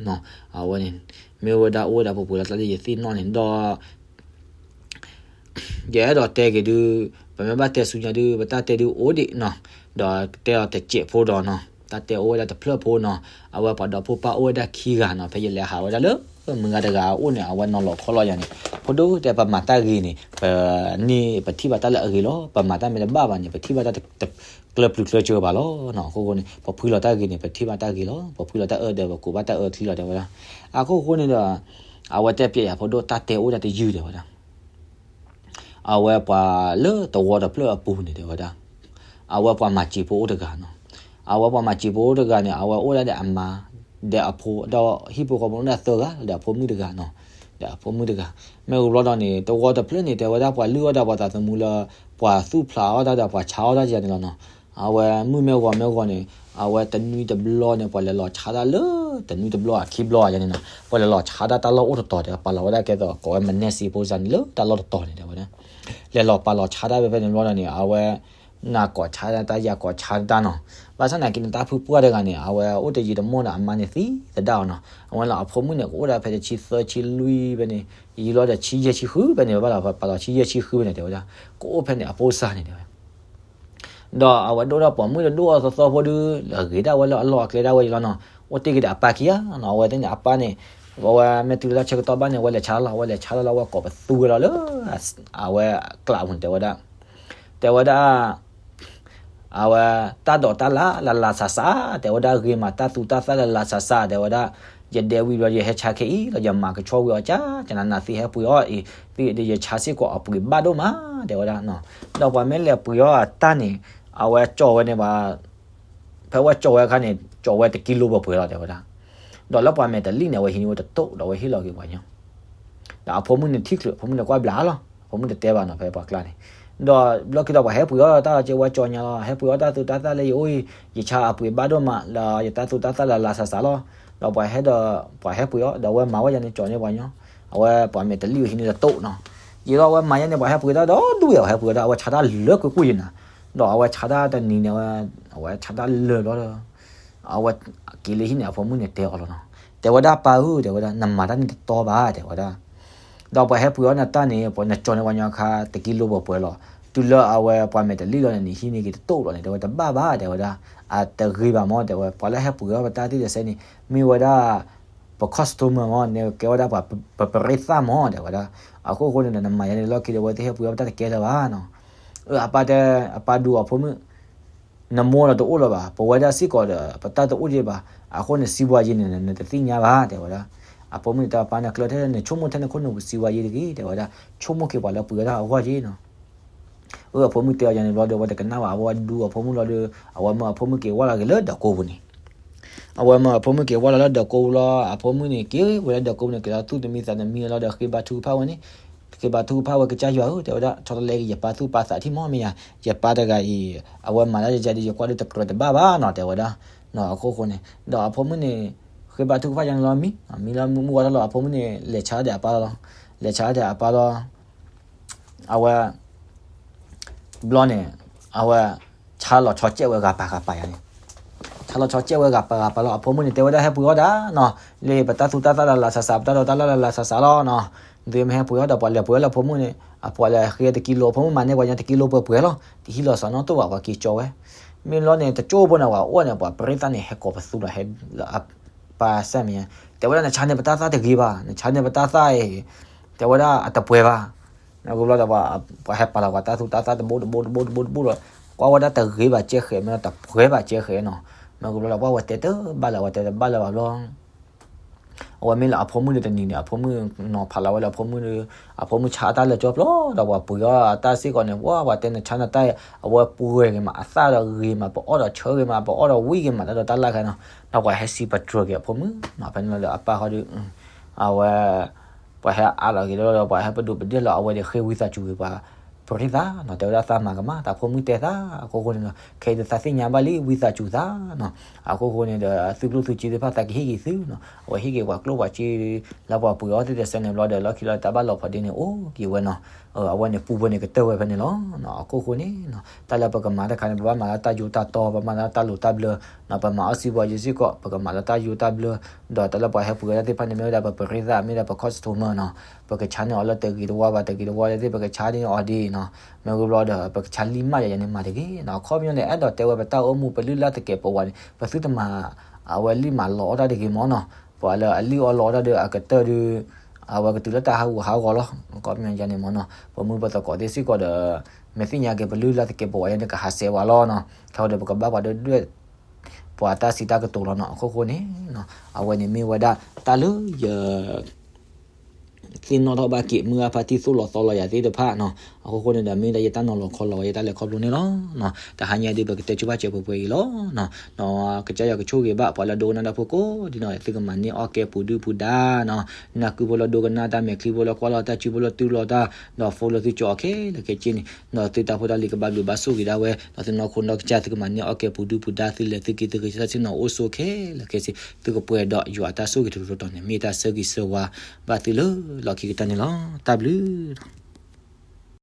နီၤ. အဝဲန့ၣ် မ့ၢ်ဝဲဒၣ်အိၣ်ဝဲဒၣ်ပှဲၤပှဲၤလီၤ တၢ်လၢယသ့ၣ်နီၣ်န့ၣ်ဒီး ယအဲၣ်ဒိးတဲက့ၤဒုး ပမ့ၢ်ဘၣ်တဲဆူညါဒုး ပတၢ်တဲဒုးအိၣ်ဒံးနီၤ. ဒီးတဲအီၤတစဲးဖိဒီးနီၤ တၢ်တဲအိၣ်ဝဲဒၣ်တဖျၢၣ်ဖိနီၤ. အဝဲပှၤဒီဖိပၢ်အိၣ်ဝဲဒၣ်ခံဂၤနီၤ. ဖဲယလဲၤဟးဝဲဒၣ်လၢ မုၢ်ဂၤတဂၤအိၣ်န့ၣ် အဝဲနီၤလီၤခီလီၤယၤန့ၣ် ဖိဒိၣ်တဲပမၤတၢ်ဂ့ၤန့ၣ် ပန့ၢ် ပထံၣ်ဘၣ်တၢ်လၢအဂ့ၤလီၤ. ပမၤတၢ်မ့ၢ်တဘၣ်ဘၣ်န့ၣ် ပထံၣ်ဘၣ်တၢ်တ ကျၢၤပျုၤကျၢၤစၢၤဘၣ်လီၤနီၤ. အခိၣ်ဃိန့ၣ် ပဖှံလီၤတၢ်ဂ့ၤန့ၣ် ပထံၣ်ဘၣ်တၢ်ဂ့ၤလီၤ. ပဖှံလီၤတၢ်အၢဒီး ပကိးဘၣ်တၢ်အၢချံလီၤ တဲဝဲဒၣ်. အခိၣ်ဃိန့ၣ်ဒီး အဝဲတဲပျဲယၤ ဖိဒိၣ် တၢ်တဲအိၣ်ဒၣ်တယုၢ် တဲဝဲဒၣ်. အဝဲပှၤလၢတဝီတဖျၢၣ်အပူၤန့ၣ် တဲဝဲဒၣ် အဝဲပှၤမၤစံာ်ဖိအိၣ်တဂၤနီၤ. အဝဲပှၤမၤစံာ်ဖိအိၣ်တဂၤန့ၣ် အဝဲအိၣ်ဒၣ်ဒီးအမါ ဒီးအဖိ ဒီးဟံၣ်ဖိဃီဖိအိၣ်ဒၣ်သၢဂၤ ဒီးအဖိမုၣ်တဂၤနီၤ. ဒီးအဖိမုၣ်တဂၤ မ့ၢ်ဝံၤဘျီဒီးန့ၣ် တဝီတဖျၢၣ်န့ၣ် တဲဝဲဒၣ်ပှၤလုၢ်အီၣ်တၢ်ပှၤသးသမူလၢ ပှၤသူၣ်ဖျးအီၣ်တၢ်ဒီးပှၤဆါအီၣ်တၢ်ယၤန့ၣ်လီၤနီၤ. အဝဲမုၢ်မ့ၢ်ဂီၤမ့ၢ်ဂီၤန့ၣ် အဝဲတနွံတဘျီန့ၣ် ပှၤလဲၤလီၤဆါတၢ်လၢ တနွံတဘျီအခံဘျီယၤန့ၣ်နီၤ. ပှၤလဲၤလီၤဆါတၢ်တၢ်လီၢ်အိၣ်တတီၤ တဲဝဲ ပာ်လီၤဝဲဒၣ်ကဲသိး ကိးဝဲ မနဲစ့ဖိစၢ်န့ၣ် လၢတၢ်လီၢ်တတီၤန့ၣ် တဲဝဲဒၣ်. လဲၤလီၤပာ်လီၤဆါတၢ်ဖဲဖဲန့ၣ်ဘျီဒီးန့ၣ် အဝဲ နၤကိးဆါတၢ် ယၤကိးဆါတၢ်နီၤ. ဘၣ်ဆၣ်နာ်က့န့ၣ် တၢ်ဖုပှၢ်တဂၤန့ၣ် အဝဲအိၣ်တယံာ်တမီၢ်ဒီးအမါန့ၣ်သံသဒၣ်အီၤနီၤ. အဝဲလၢအဖိမုၣ်န့ၣ် ကအိၣ်ဒၣ်ဖဲတဆံသၢဆံလွံၢ်ဖဲန့ၣ် ယံာ်လီၤဒီးဆံယဲၢ်ဆံဃုဖဲန့ၣ် ဘၣ်လီၤပာ်လီၤဆံယဲၢ်ဆံဃုဖဲန့ၣ် တဲဝဲဒၣ်. ကအိၣ်ဖဲန့ၣ်အဖိစၢ်န့ၣ် တဲဝဲ ဒီးအဝဲဒိၣ်ထီၣ်ပိာ်မုၣ်ဒီးဒိၣ်အသီသီဖိဒုး လၢအဂ့ၤဒၣ်ဝဲလၢအလီၢ်အကျဲဒၣ်ဝဲအံၤလီၤနီၤ. အိၣ်တ့ၢ်က့ၤဒီးအပၢ်ခံဂၤနီၤ. အဝဲသ့ၣ်န့ၣ် အပၢ်န့ၣ် အဝဲမ့ၢ်တုၤလၢဆၢကတီၢ်ဘၣ်န့ၣ် အဝဲလဲၤဆါလီၤ အဝဲလဲၤဆါလီၤလၢအဝဲကိးပသူဝဲလီၤလၢ အဝဲကျးပူၤန့ၣ် တဲဝဲဒၣ်. တဲဝဲဒၣ် အဝဲ တၢ်ဒိးတၢ်လၢ် လၢ်လၢ်ဆးဆး တဲဝဲဒၣ် ဂ့ၤမး တၢ်သူတၢ်သၣ်လၢ်လၢ်ဆးဆး တဲဝဲဒၣ်. ယဒဲဝံၤဒီး ယဟဲဆါခဲအံၤလီၤ ယမၤကဆှီဝံၤအီၤကၢ် ကနၤနၤသ့ဟဲပှ့ၤအီၤအံၤ သ့ဒီးယဆါစ့ၢ်ကီးအပှ့ၤဘၣ်ဒိၣ်မး တဲဝဲဒၣ်နီၤ. ဒီးပှၤမ့ၢ်လဲၤပှ့ၤအီၤအတၢ်န့ၣ် အဝဲကၠီၣ်ဝဲန့ၣ်ဘၣ် ဖဲဝဲကၠီၣ်ဝဲအခါန့ၣ် ကၠီၣ်ဝဲတကံလိပှဲၤပှဲၤလီၤ တဲဝဲဒၣ်. ဒီးလၢပှၤမဲာ်တလံၣ်န့ၣ် အဝဲဟံးန့ၢ်ဝဲတတိၢ် ဒီးအဝဲဟ့ၣ်လီၤက့ၤပှၤညီ ဒီးအဖိမုၣ်န့ၣ်ထံၣ်ချုး အဖိမုၣ်န့ၣ်ကွၢ်ဘျးလီၤ အဖိမုၣ်တတဲဘၣ်နီၤ ဖဲပှၤကျါန့ၣ်. ဒီးဘျီခံဒီးပှၤဟဲပှ့ၤအီၤတၢ်လီၤက့ၤဝဲကၠီၣ်ညါလီၤ ဟဲပှ့ၤအီၤတၢ်သူတၢ်သၣ်လၢယအိၣ်အံၤ ယဆါအပှ့ၤဘၣ်ဒိၣ်မး ဒီးယတၢ်သူတၢ်သၣ်လၢ်လၢ်ဆးဆးလီၤ. ဒီးပှၤဟဲဒီး ပှၤဟဲပှ့ၤအီၤ ဒီးအဝဲမၤဝဲယၤန့ၣ် ကၠီၣ်န့ၢ်ပှၤညီ အဝဲပှၤမဲာ်တလံၣ်ဝဲဟံးန့ၢ်တတိၢ်နီၤ. ယံၤလီၤအဝဲမၤယၤန့ၣ် ပှၤဟဲပှ့ၤတၢ်ဒီးဒူၣ်ယၤ ပှၤဟဲပှ့ၤအီၤတၢ် အဝဲဆါတၢ်လၢကွ့ၢ်ကွ့ၢ်ယၤနၤ. ဒီးအဝဲဆါတၢ်တနံၤန့ၣ် အဝဲဆါတၢ်လၢာ်ဘျီဒီး အဝဲက့ၤလၢဟံၣ်န့ၣ် အဖိမုၣ်န့ၣ်တဲအီၤလီၤနီၤ. တဲဝဲဒၣ်ပၢ်ဧၢ တဲဝဲဒၣ် နမၤတၢ်န့ၣ်တတီဘၣ် တဲဝဲဒၣ်. ဒီးပှၤဟဲပှ့ၤအီၤနတၢ်န့ၣ် ပှၤနကၠီၣ်န့ၢ်ပှၤညီခါ တကံလိပှဲၤပှဲၤလီၤ. တုၤလၢအဝဲပှၤမဲာ်တလံၣ်လီၤန့ၣ် နဟံးန့ၢ်က့ၤတတိၢ်လီၤန့ၣ် တဲဝဲတဘၣ်ဘၣ် တဲဝဲဒၣ်. အတဂ့ၤဘၣ်မၢ် တဲဝဲ ပှၤလၢဟဲပှ့ၤအီၤပတၢ်သ့ၣ်တစဲးန့ၣ် မ့ၢ်ဝဲဒၣ် ပ customer မၢ် နကဲဝဲဒၣ်ပှၤပရ့သၣ်မၢ် တဲဝဲဒၣ်. အခိၣ်ဃိန့ၣ်ဒီး နမၤယၤန့ၣ်လီၢ်ခံဒီး အဝဲသ့ၣ်ဟဲပှ့ၤအီၤပတၢ်တကဲလၢၤဘၣ်နီၤ. အပၢ်တဲ အပၢ်ဒူအဖိမုၣ် နမိၢ်ဒီးတအိၣ်လၢၤဘၣ် ပဝဲဒၣ်စ့ၢ်ကီးဒီး ပတၢ်တအိၣ်က့ၤဘၣ်. အဃိန့ၣ် စံးဘှါယံၤန့ၣ် နတသ့ၣ်ညါဘၣ် တဲဝဲဒၣ်. အဖိမုၣ်န့ၣ်တဲအပၢ်န့ၣ် ကျၢၢ်ထဲန့ၣ် ဆိကမိၣ်ထဲနခိၣ်နူာ်စံးဝဲယဲတဂ့ၤ တဲဝဲဒၣ်, ဆိကမိၣ်က့ၤပှၤလၢပှ့ၤအီၣ်တၢ်အဂီၢ်ယဲနီၤ. အၢ အဖိမုၣ်တဲအီၤယဲန့ၣ်ဘျီဒီး အဝဲတကနၣ်ဘၣ် အဝဲဒူအဖိမုၣ်လီၤဒီး အဝဲမၢအဖိမုၣ်က့ၤဝဲလီၤက့ၤလၢဒၢးကိပူၤန့ၣ် အဝဲမၢအဖိမုၣ်က့ၤဝဲလီၤလၢဒၢးကိပူၤလီၤ အဖိမုၣ်န့ၣ် က့ၤဝဲလၢဒၢးကိပူၤန့ၣ် က့ၤလီၤသူၣ်တမံသးတမံလီၤဒီး ဃ့ဘါထုကဖၣ်ဝဲန့ၣ်, ဃ့ဘါထုကဖၣ်ဝဲ ကစၢ်ယွၤဧၢ တဲဝဲဒၣ် ဆီတလဲက့ၤယပၢ်သူၣ်ပၢ်သးထံၣ်မီၢ်မ့ၢ်ယၤ, ယပၢ်တဂၤအံၤ အဝဲမၤတၢ်ယၤဒီး ယကွၢ်ဒီးတကြၢးတဘၣ်ဘၣ်နီၤ တဲဝဲဒၣ်. အခိၣ်ဃိန့ၣ် ဒီးအဖိမုၣ်န့ၣ် ဃ့ဘါထုကဖၣ်ယါန့ၣ်လီၤမံ, မံလီၤမုၢ်ဝါထီၣ်လီၤ အဖိမုၣ်န့ၣ် လဲၤဆါဒီးအပၢ်လီၤ, လဲၤဆါဒီးအပၢ်လီၤ အဝဲ ဘျီန့ၣ် အဝဲ ဆါလီၤဆီကဲးဝဲဂၤပၤဂၤပၤယါန့ၣ်, ဆါလီၤဆီကဲးဝဲဂၤပၤဂၤပၤလီၤ အဖိမုၣ်န့ၣ် တဲဝဲဒၣ်ဟဲပှ့ၤအီၣ်တၢ်နီၤ, လၢပတၢ်သူတၢ်သၣ်လၢလၢ်ဆးဆး ပတၢ်ဒိးတၢ်လၢလၢ်ဆးဆးလီၤနီၤ, ဒ်မ့ၢ်ဟဲပှ့ၤအီၣ်ဒီးပှၤလဲၤပှ့ၤအီၣ်လၢဖိမုၣ်န့ၣ် အပှၤလဲၤဃ့တကံလိ အဖိမုၣ်မၤန့ၢ်ပှၤညါတကံလိပှဲၤပှဲၤလီၤ တဟံးလီၤစီၤနီတအိၣ်ဘၣ် ပှၤက့ၤကၠီဝဲ, မ့ၢ်လီၤန့ၣ် တကၠိဖိန့ၣ် ပှၤအိၣ်န့ၣ် ပှၤပရ့သၣ်န့ၣ် ဟဲကိးပသူဒီးဟဲလၢအပၢ်စၢ်မ့ၢ်ညါ, တဲဝဲဒၣ် နဆါန့ၢ်ပတၢ်သၣ်တဂ့ၤဘၣ် နဆါန့ၢ်ပတၢ်သၣ်အံၤ တဲဝဲဒၣ်အတပှဲၤဘၣ် မ့ၢ်ဂ့ၤဘျီဒီး ပှၤဟဲပာ်လီၤပှၤတၢ်သူတၢ်သၣ်တဘိတဘိတဘိတဘိတဘိဒီး ကွၢ်ဝဲဒၣ်တဂ့ၤဘၣ်ကဲဃဲး မ့ၢ်ဒီး တပှဲၤဘၣ်ကဲဃဲးနီၤ, မ့ၢ်ဂ့ၤဘျီဒီး ပှၤဝဲတဲတဘၣ်လၢၤ ဝဲတဲတဘၣ်လၢၤဘၣ်ဘျီ အဝဲမ့ၢ်လၢအဖိမုၣ်ဒီးတနံၤန့ၣ် အဖိမုၣ်နီၤဖးလီၤဝဲလၢအဖိမုၣ်ဒီး အဖိမုၣ်ဆါအတၢ်လၢာ်ကၠီဖျိဒီး ပှၤပှ့ၤအီၣ်အတၢ်စ့ၢ်ကီးန့ၣ် ပှၤပှၤတဲနဆါနတၢ်အံၤ အဝဲပှဲၤဂ့ၤမး အသၣ်ဒီးဂ့ၤမး ပအီၣ်ဒီးဆၢဂ့ၤမး ပအီၣ်ဒီးဝံၣ်ဂ့ၤမး တၢ်ဒိးတၢ်လၢ်ခါနီၤ, ဒီးပှၤဟဲစံးပတြၢၤက့ၤအဖိမုၣ်နီၤ ဖဲန့ၣ်လီၤဒီးအပၢ်ဃီဒီး အဝဲ ပှၤဟဲအးလီၤက့ၤဒီး ပှၤဟဲပဒိးပဒ့ၣ်လီၤ အဝဲဒၣ်ဃ့ဝံသးစူၤက့ၤပှၤ ပရ့သၣ်နီၤ တဲဝဲဒၣ်သးမၤကမၣ် တၢ်ဖိမုၣ်တဲသး အခိၣ်ဃိန့ၣ်ဒီး ခဲအံၤဒုးသးသ့ၣ်ညါဘၣ်လံ ဝံသးစူၤသးနီၤ, အခိၣ်ဃိန့ၣ်ဒီး သုကျိၣ်သုစ့သ့ၣ်တဖၣ်သးကဟ့ၣ်က့ၤသုနီၤ အဝဲဟ့ၣ်က့ၤပှၤကျိၣ်ပှၤစ့ လၢပှၤပှ့ၤအီၣ်သ့ၣ်တစဲးန့ၣ်ဘျီဒီး လီၢ်ခံလီၤတၢ်ဘၣ်လီၤဖီဒ့န့ၣ် အိၣ်က့ၤဝဲနီၤ, အဝဲန့ၣ်ပူဖိန့ၣ်ကတၢၢ်ဝဲဖဲန့ၣ်လီၤ, အခိၣ်ဃိန့ၣ် တၢ်လၢပကမၤတခါန့ၣ် ပဘၣ်မၤလၢတၢ်ယိတၢ်တီ ပမၤလၢတၢ်လိၤတၢ်ဘျၢ ပမၤအီၣ်စံးဘီယစ့ၢ်ကီး ပကမၤလၢတၢ်ယိတၢ်ဘျၢ, ဒီးတၢ်လၢပှၤဟဲပှ့ၤအီၣ်တၢ်သ့ၣ်တဖၣ်န့ၣ် မ့ၢ်ဝဲဒၣ်ပပရ့သၣ် မ့ၢ်ဒၣ်ပ customer နီၤ, ပကဆါန့ၢ်အီၤလၢတဂ့ၤတဝါဘၣ် တဂ့ၤတဝါလၢသ့ၣ် ပကဆါန့ၢ်အီၤဒ်နီၤ, မ့ၢ်ဂ့ၤဘျီဒီး ပကဆါလံမးယၤယၤန့ၣ်မၤတဂ့ၤနီၤ, အခီပညီန့ၣ် အဲၣ်ဒိးတဲဝဲပတၢ်အိၣ်မူ ပလုၢ်လၢ်သကဲးပဝးန့ၣ် ပသုတမၤ အဝဲလံမၤလီၤအီၣ်တၢ်တဂ့ၤမၢ်နီၤ, ပှၤလၢအလံအီၣ်လီၤအီၣ်တၢ်ဒီးအကတၢၢ်ဒီး အဝဲကတုၤလၢတၢ်ဟးဂူာ်ဟးဂီၤလီၤ, အခီပညီယၤန့ၣ်မၢ်နီၤ, ပမုၢ်ပသကိးသ့ၣ်စ့ၢ်ကီးဒီး မ့ၢ်သ့ၣ်ညါက့ၤပလုၢ်လၢ်သကဲးပဝးယၤန့ၣ် ကဟးဆှဲးဝဲလီၤနီၤ, ခဲအံၤဒီးပကဘၣ်ပှၤဒွဲၣ် ပှၤတၢ်စံးတၢ်ကတိၤလီၤနီၤ, အခိၣ်ဃိန့ၣ်နီၤ, အဝဲန့ၣ်မ့ၢ်ဝဲဒၣ်တၢ်လၢယ သ့ၣ်နီၣ်ထီၣ်ဘၣ်က့ၤ မုၢ်အါဖါတံၢ်သိၣ်လီၤသီလီၤယၤသ့ၣ်တဖၣ်နီၤ, အခိၣ်ဃိန့ၣ်ဒီး မ့ၢ်ဒၣ်ယတၢ်နီၤလီၤခီလီၤ ယတၢ်လဲၤခီဖျိန့ၣ်လီၤ, တဟါညါဒုးပကတဲဆိဘၣ်စဲးပှဲၤပှဲၤအံၤလီၤ, ဒီးကစၢ်ယွၤကဆိၣ်ဂ့ၤဘၣ် ပှၤလၢဒိကနၣ်တၢ်ဖိကိးဒ်နီၢ် သုကမၤန့ၢ်အီၣ်ကဲပူၤဒုၣ်ပူၤဒါနီၤ, နၢ်ကုဖိလၢဒိကနၣ်တၢ် မဲာ်ချံဖိလၢကွၢ်လီၤတၢ် စုဖိလၢတူၢ်လိာ်တၢ်, ဒီးဖိလၢသုကၠီခဲလၢာ်ခဲဆ့န့ၣ်, ဒီးသုတၢ်ဖိတၢ်လံၤကဘၣ်ဘျုးဘၣ်ဆိၣ်ဂ့ၤဒၣ်ဝဲ, ဒီးသုနီၢ်ခိနီၢ်ကစၢ် သုကမၤန့ၢ်အီၣ်ကဲပူၤဒုၣ်ပူၤဒါ သုလဲၤသုက့ၤသုက့ၤ တၢ်ဆ့ၣ်နီၤအိၣ်ဆိးခဲလၢာ်ခဲဆ့, သုကပှဲၤဒီးယွၤအတၢ်ဆိၣ်ဂ့ၤတရိၤတရိၤန့ၣ် မ့ၢ်တၢ်ဆၢဂ့ၤဆၢဝါဘၣ်သုလၢလီၢ်ခံကတၢၢ်န့ၣ်လီၤ. တၢ်ဘျုး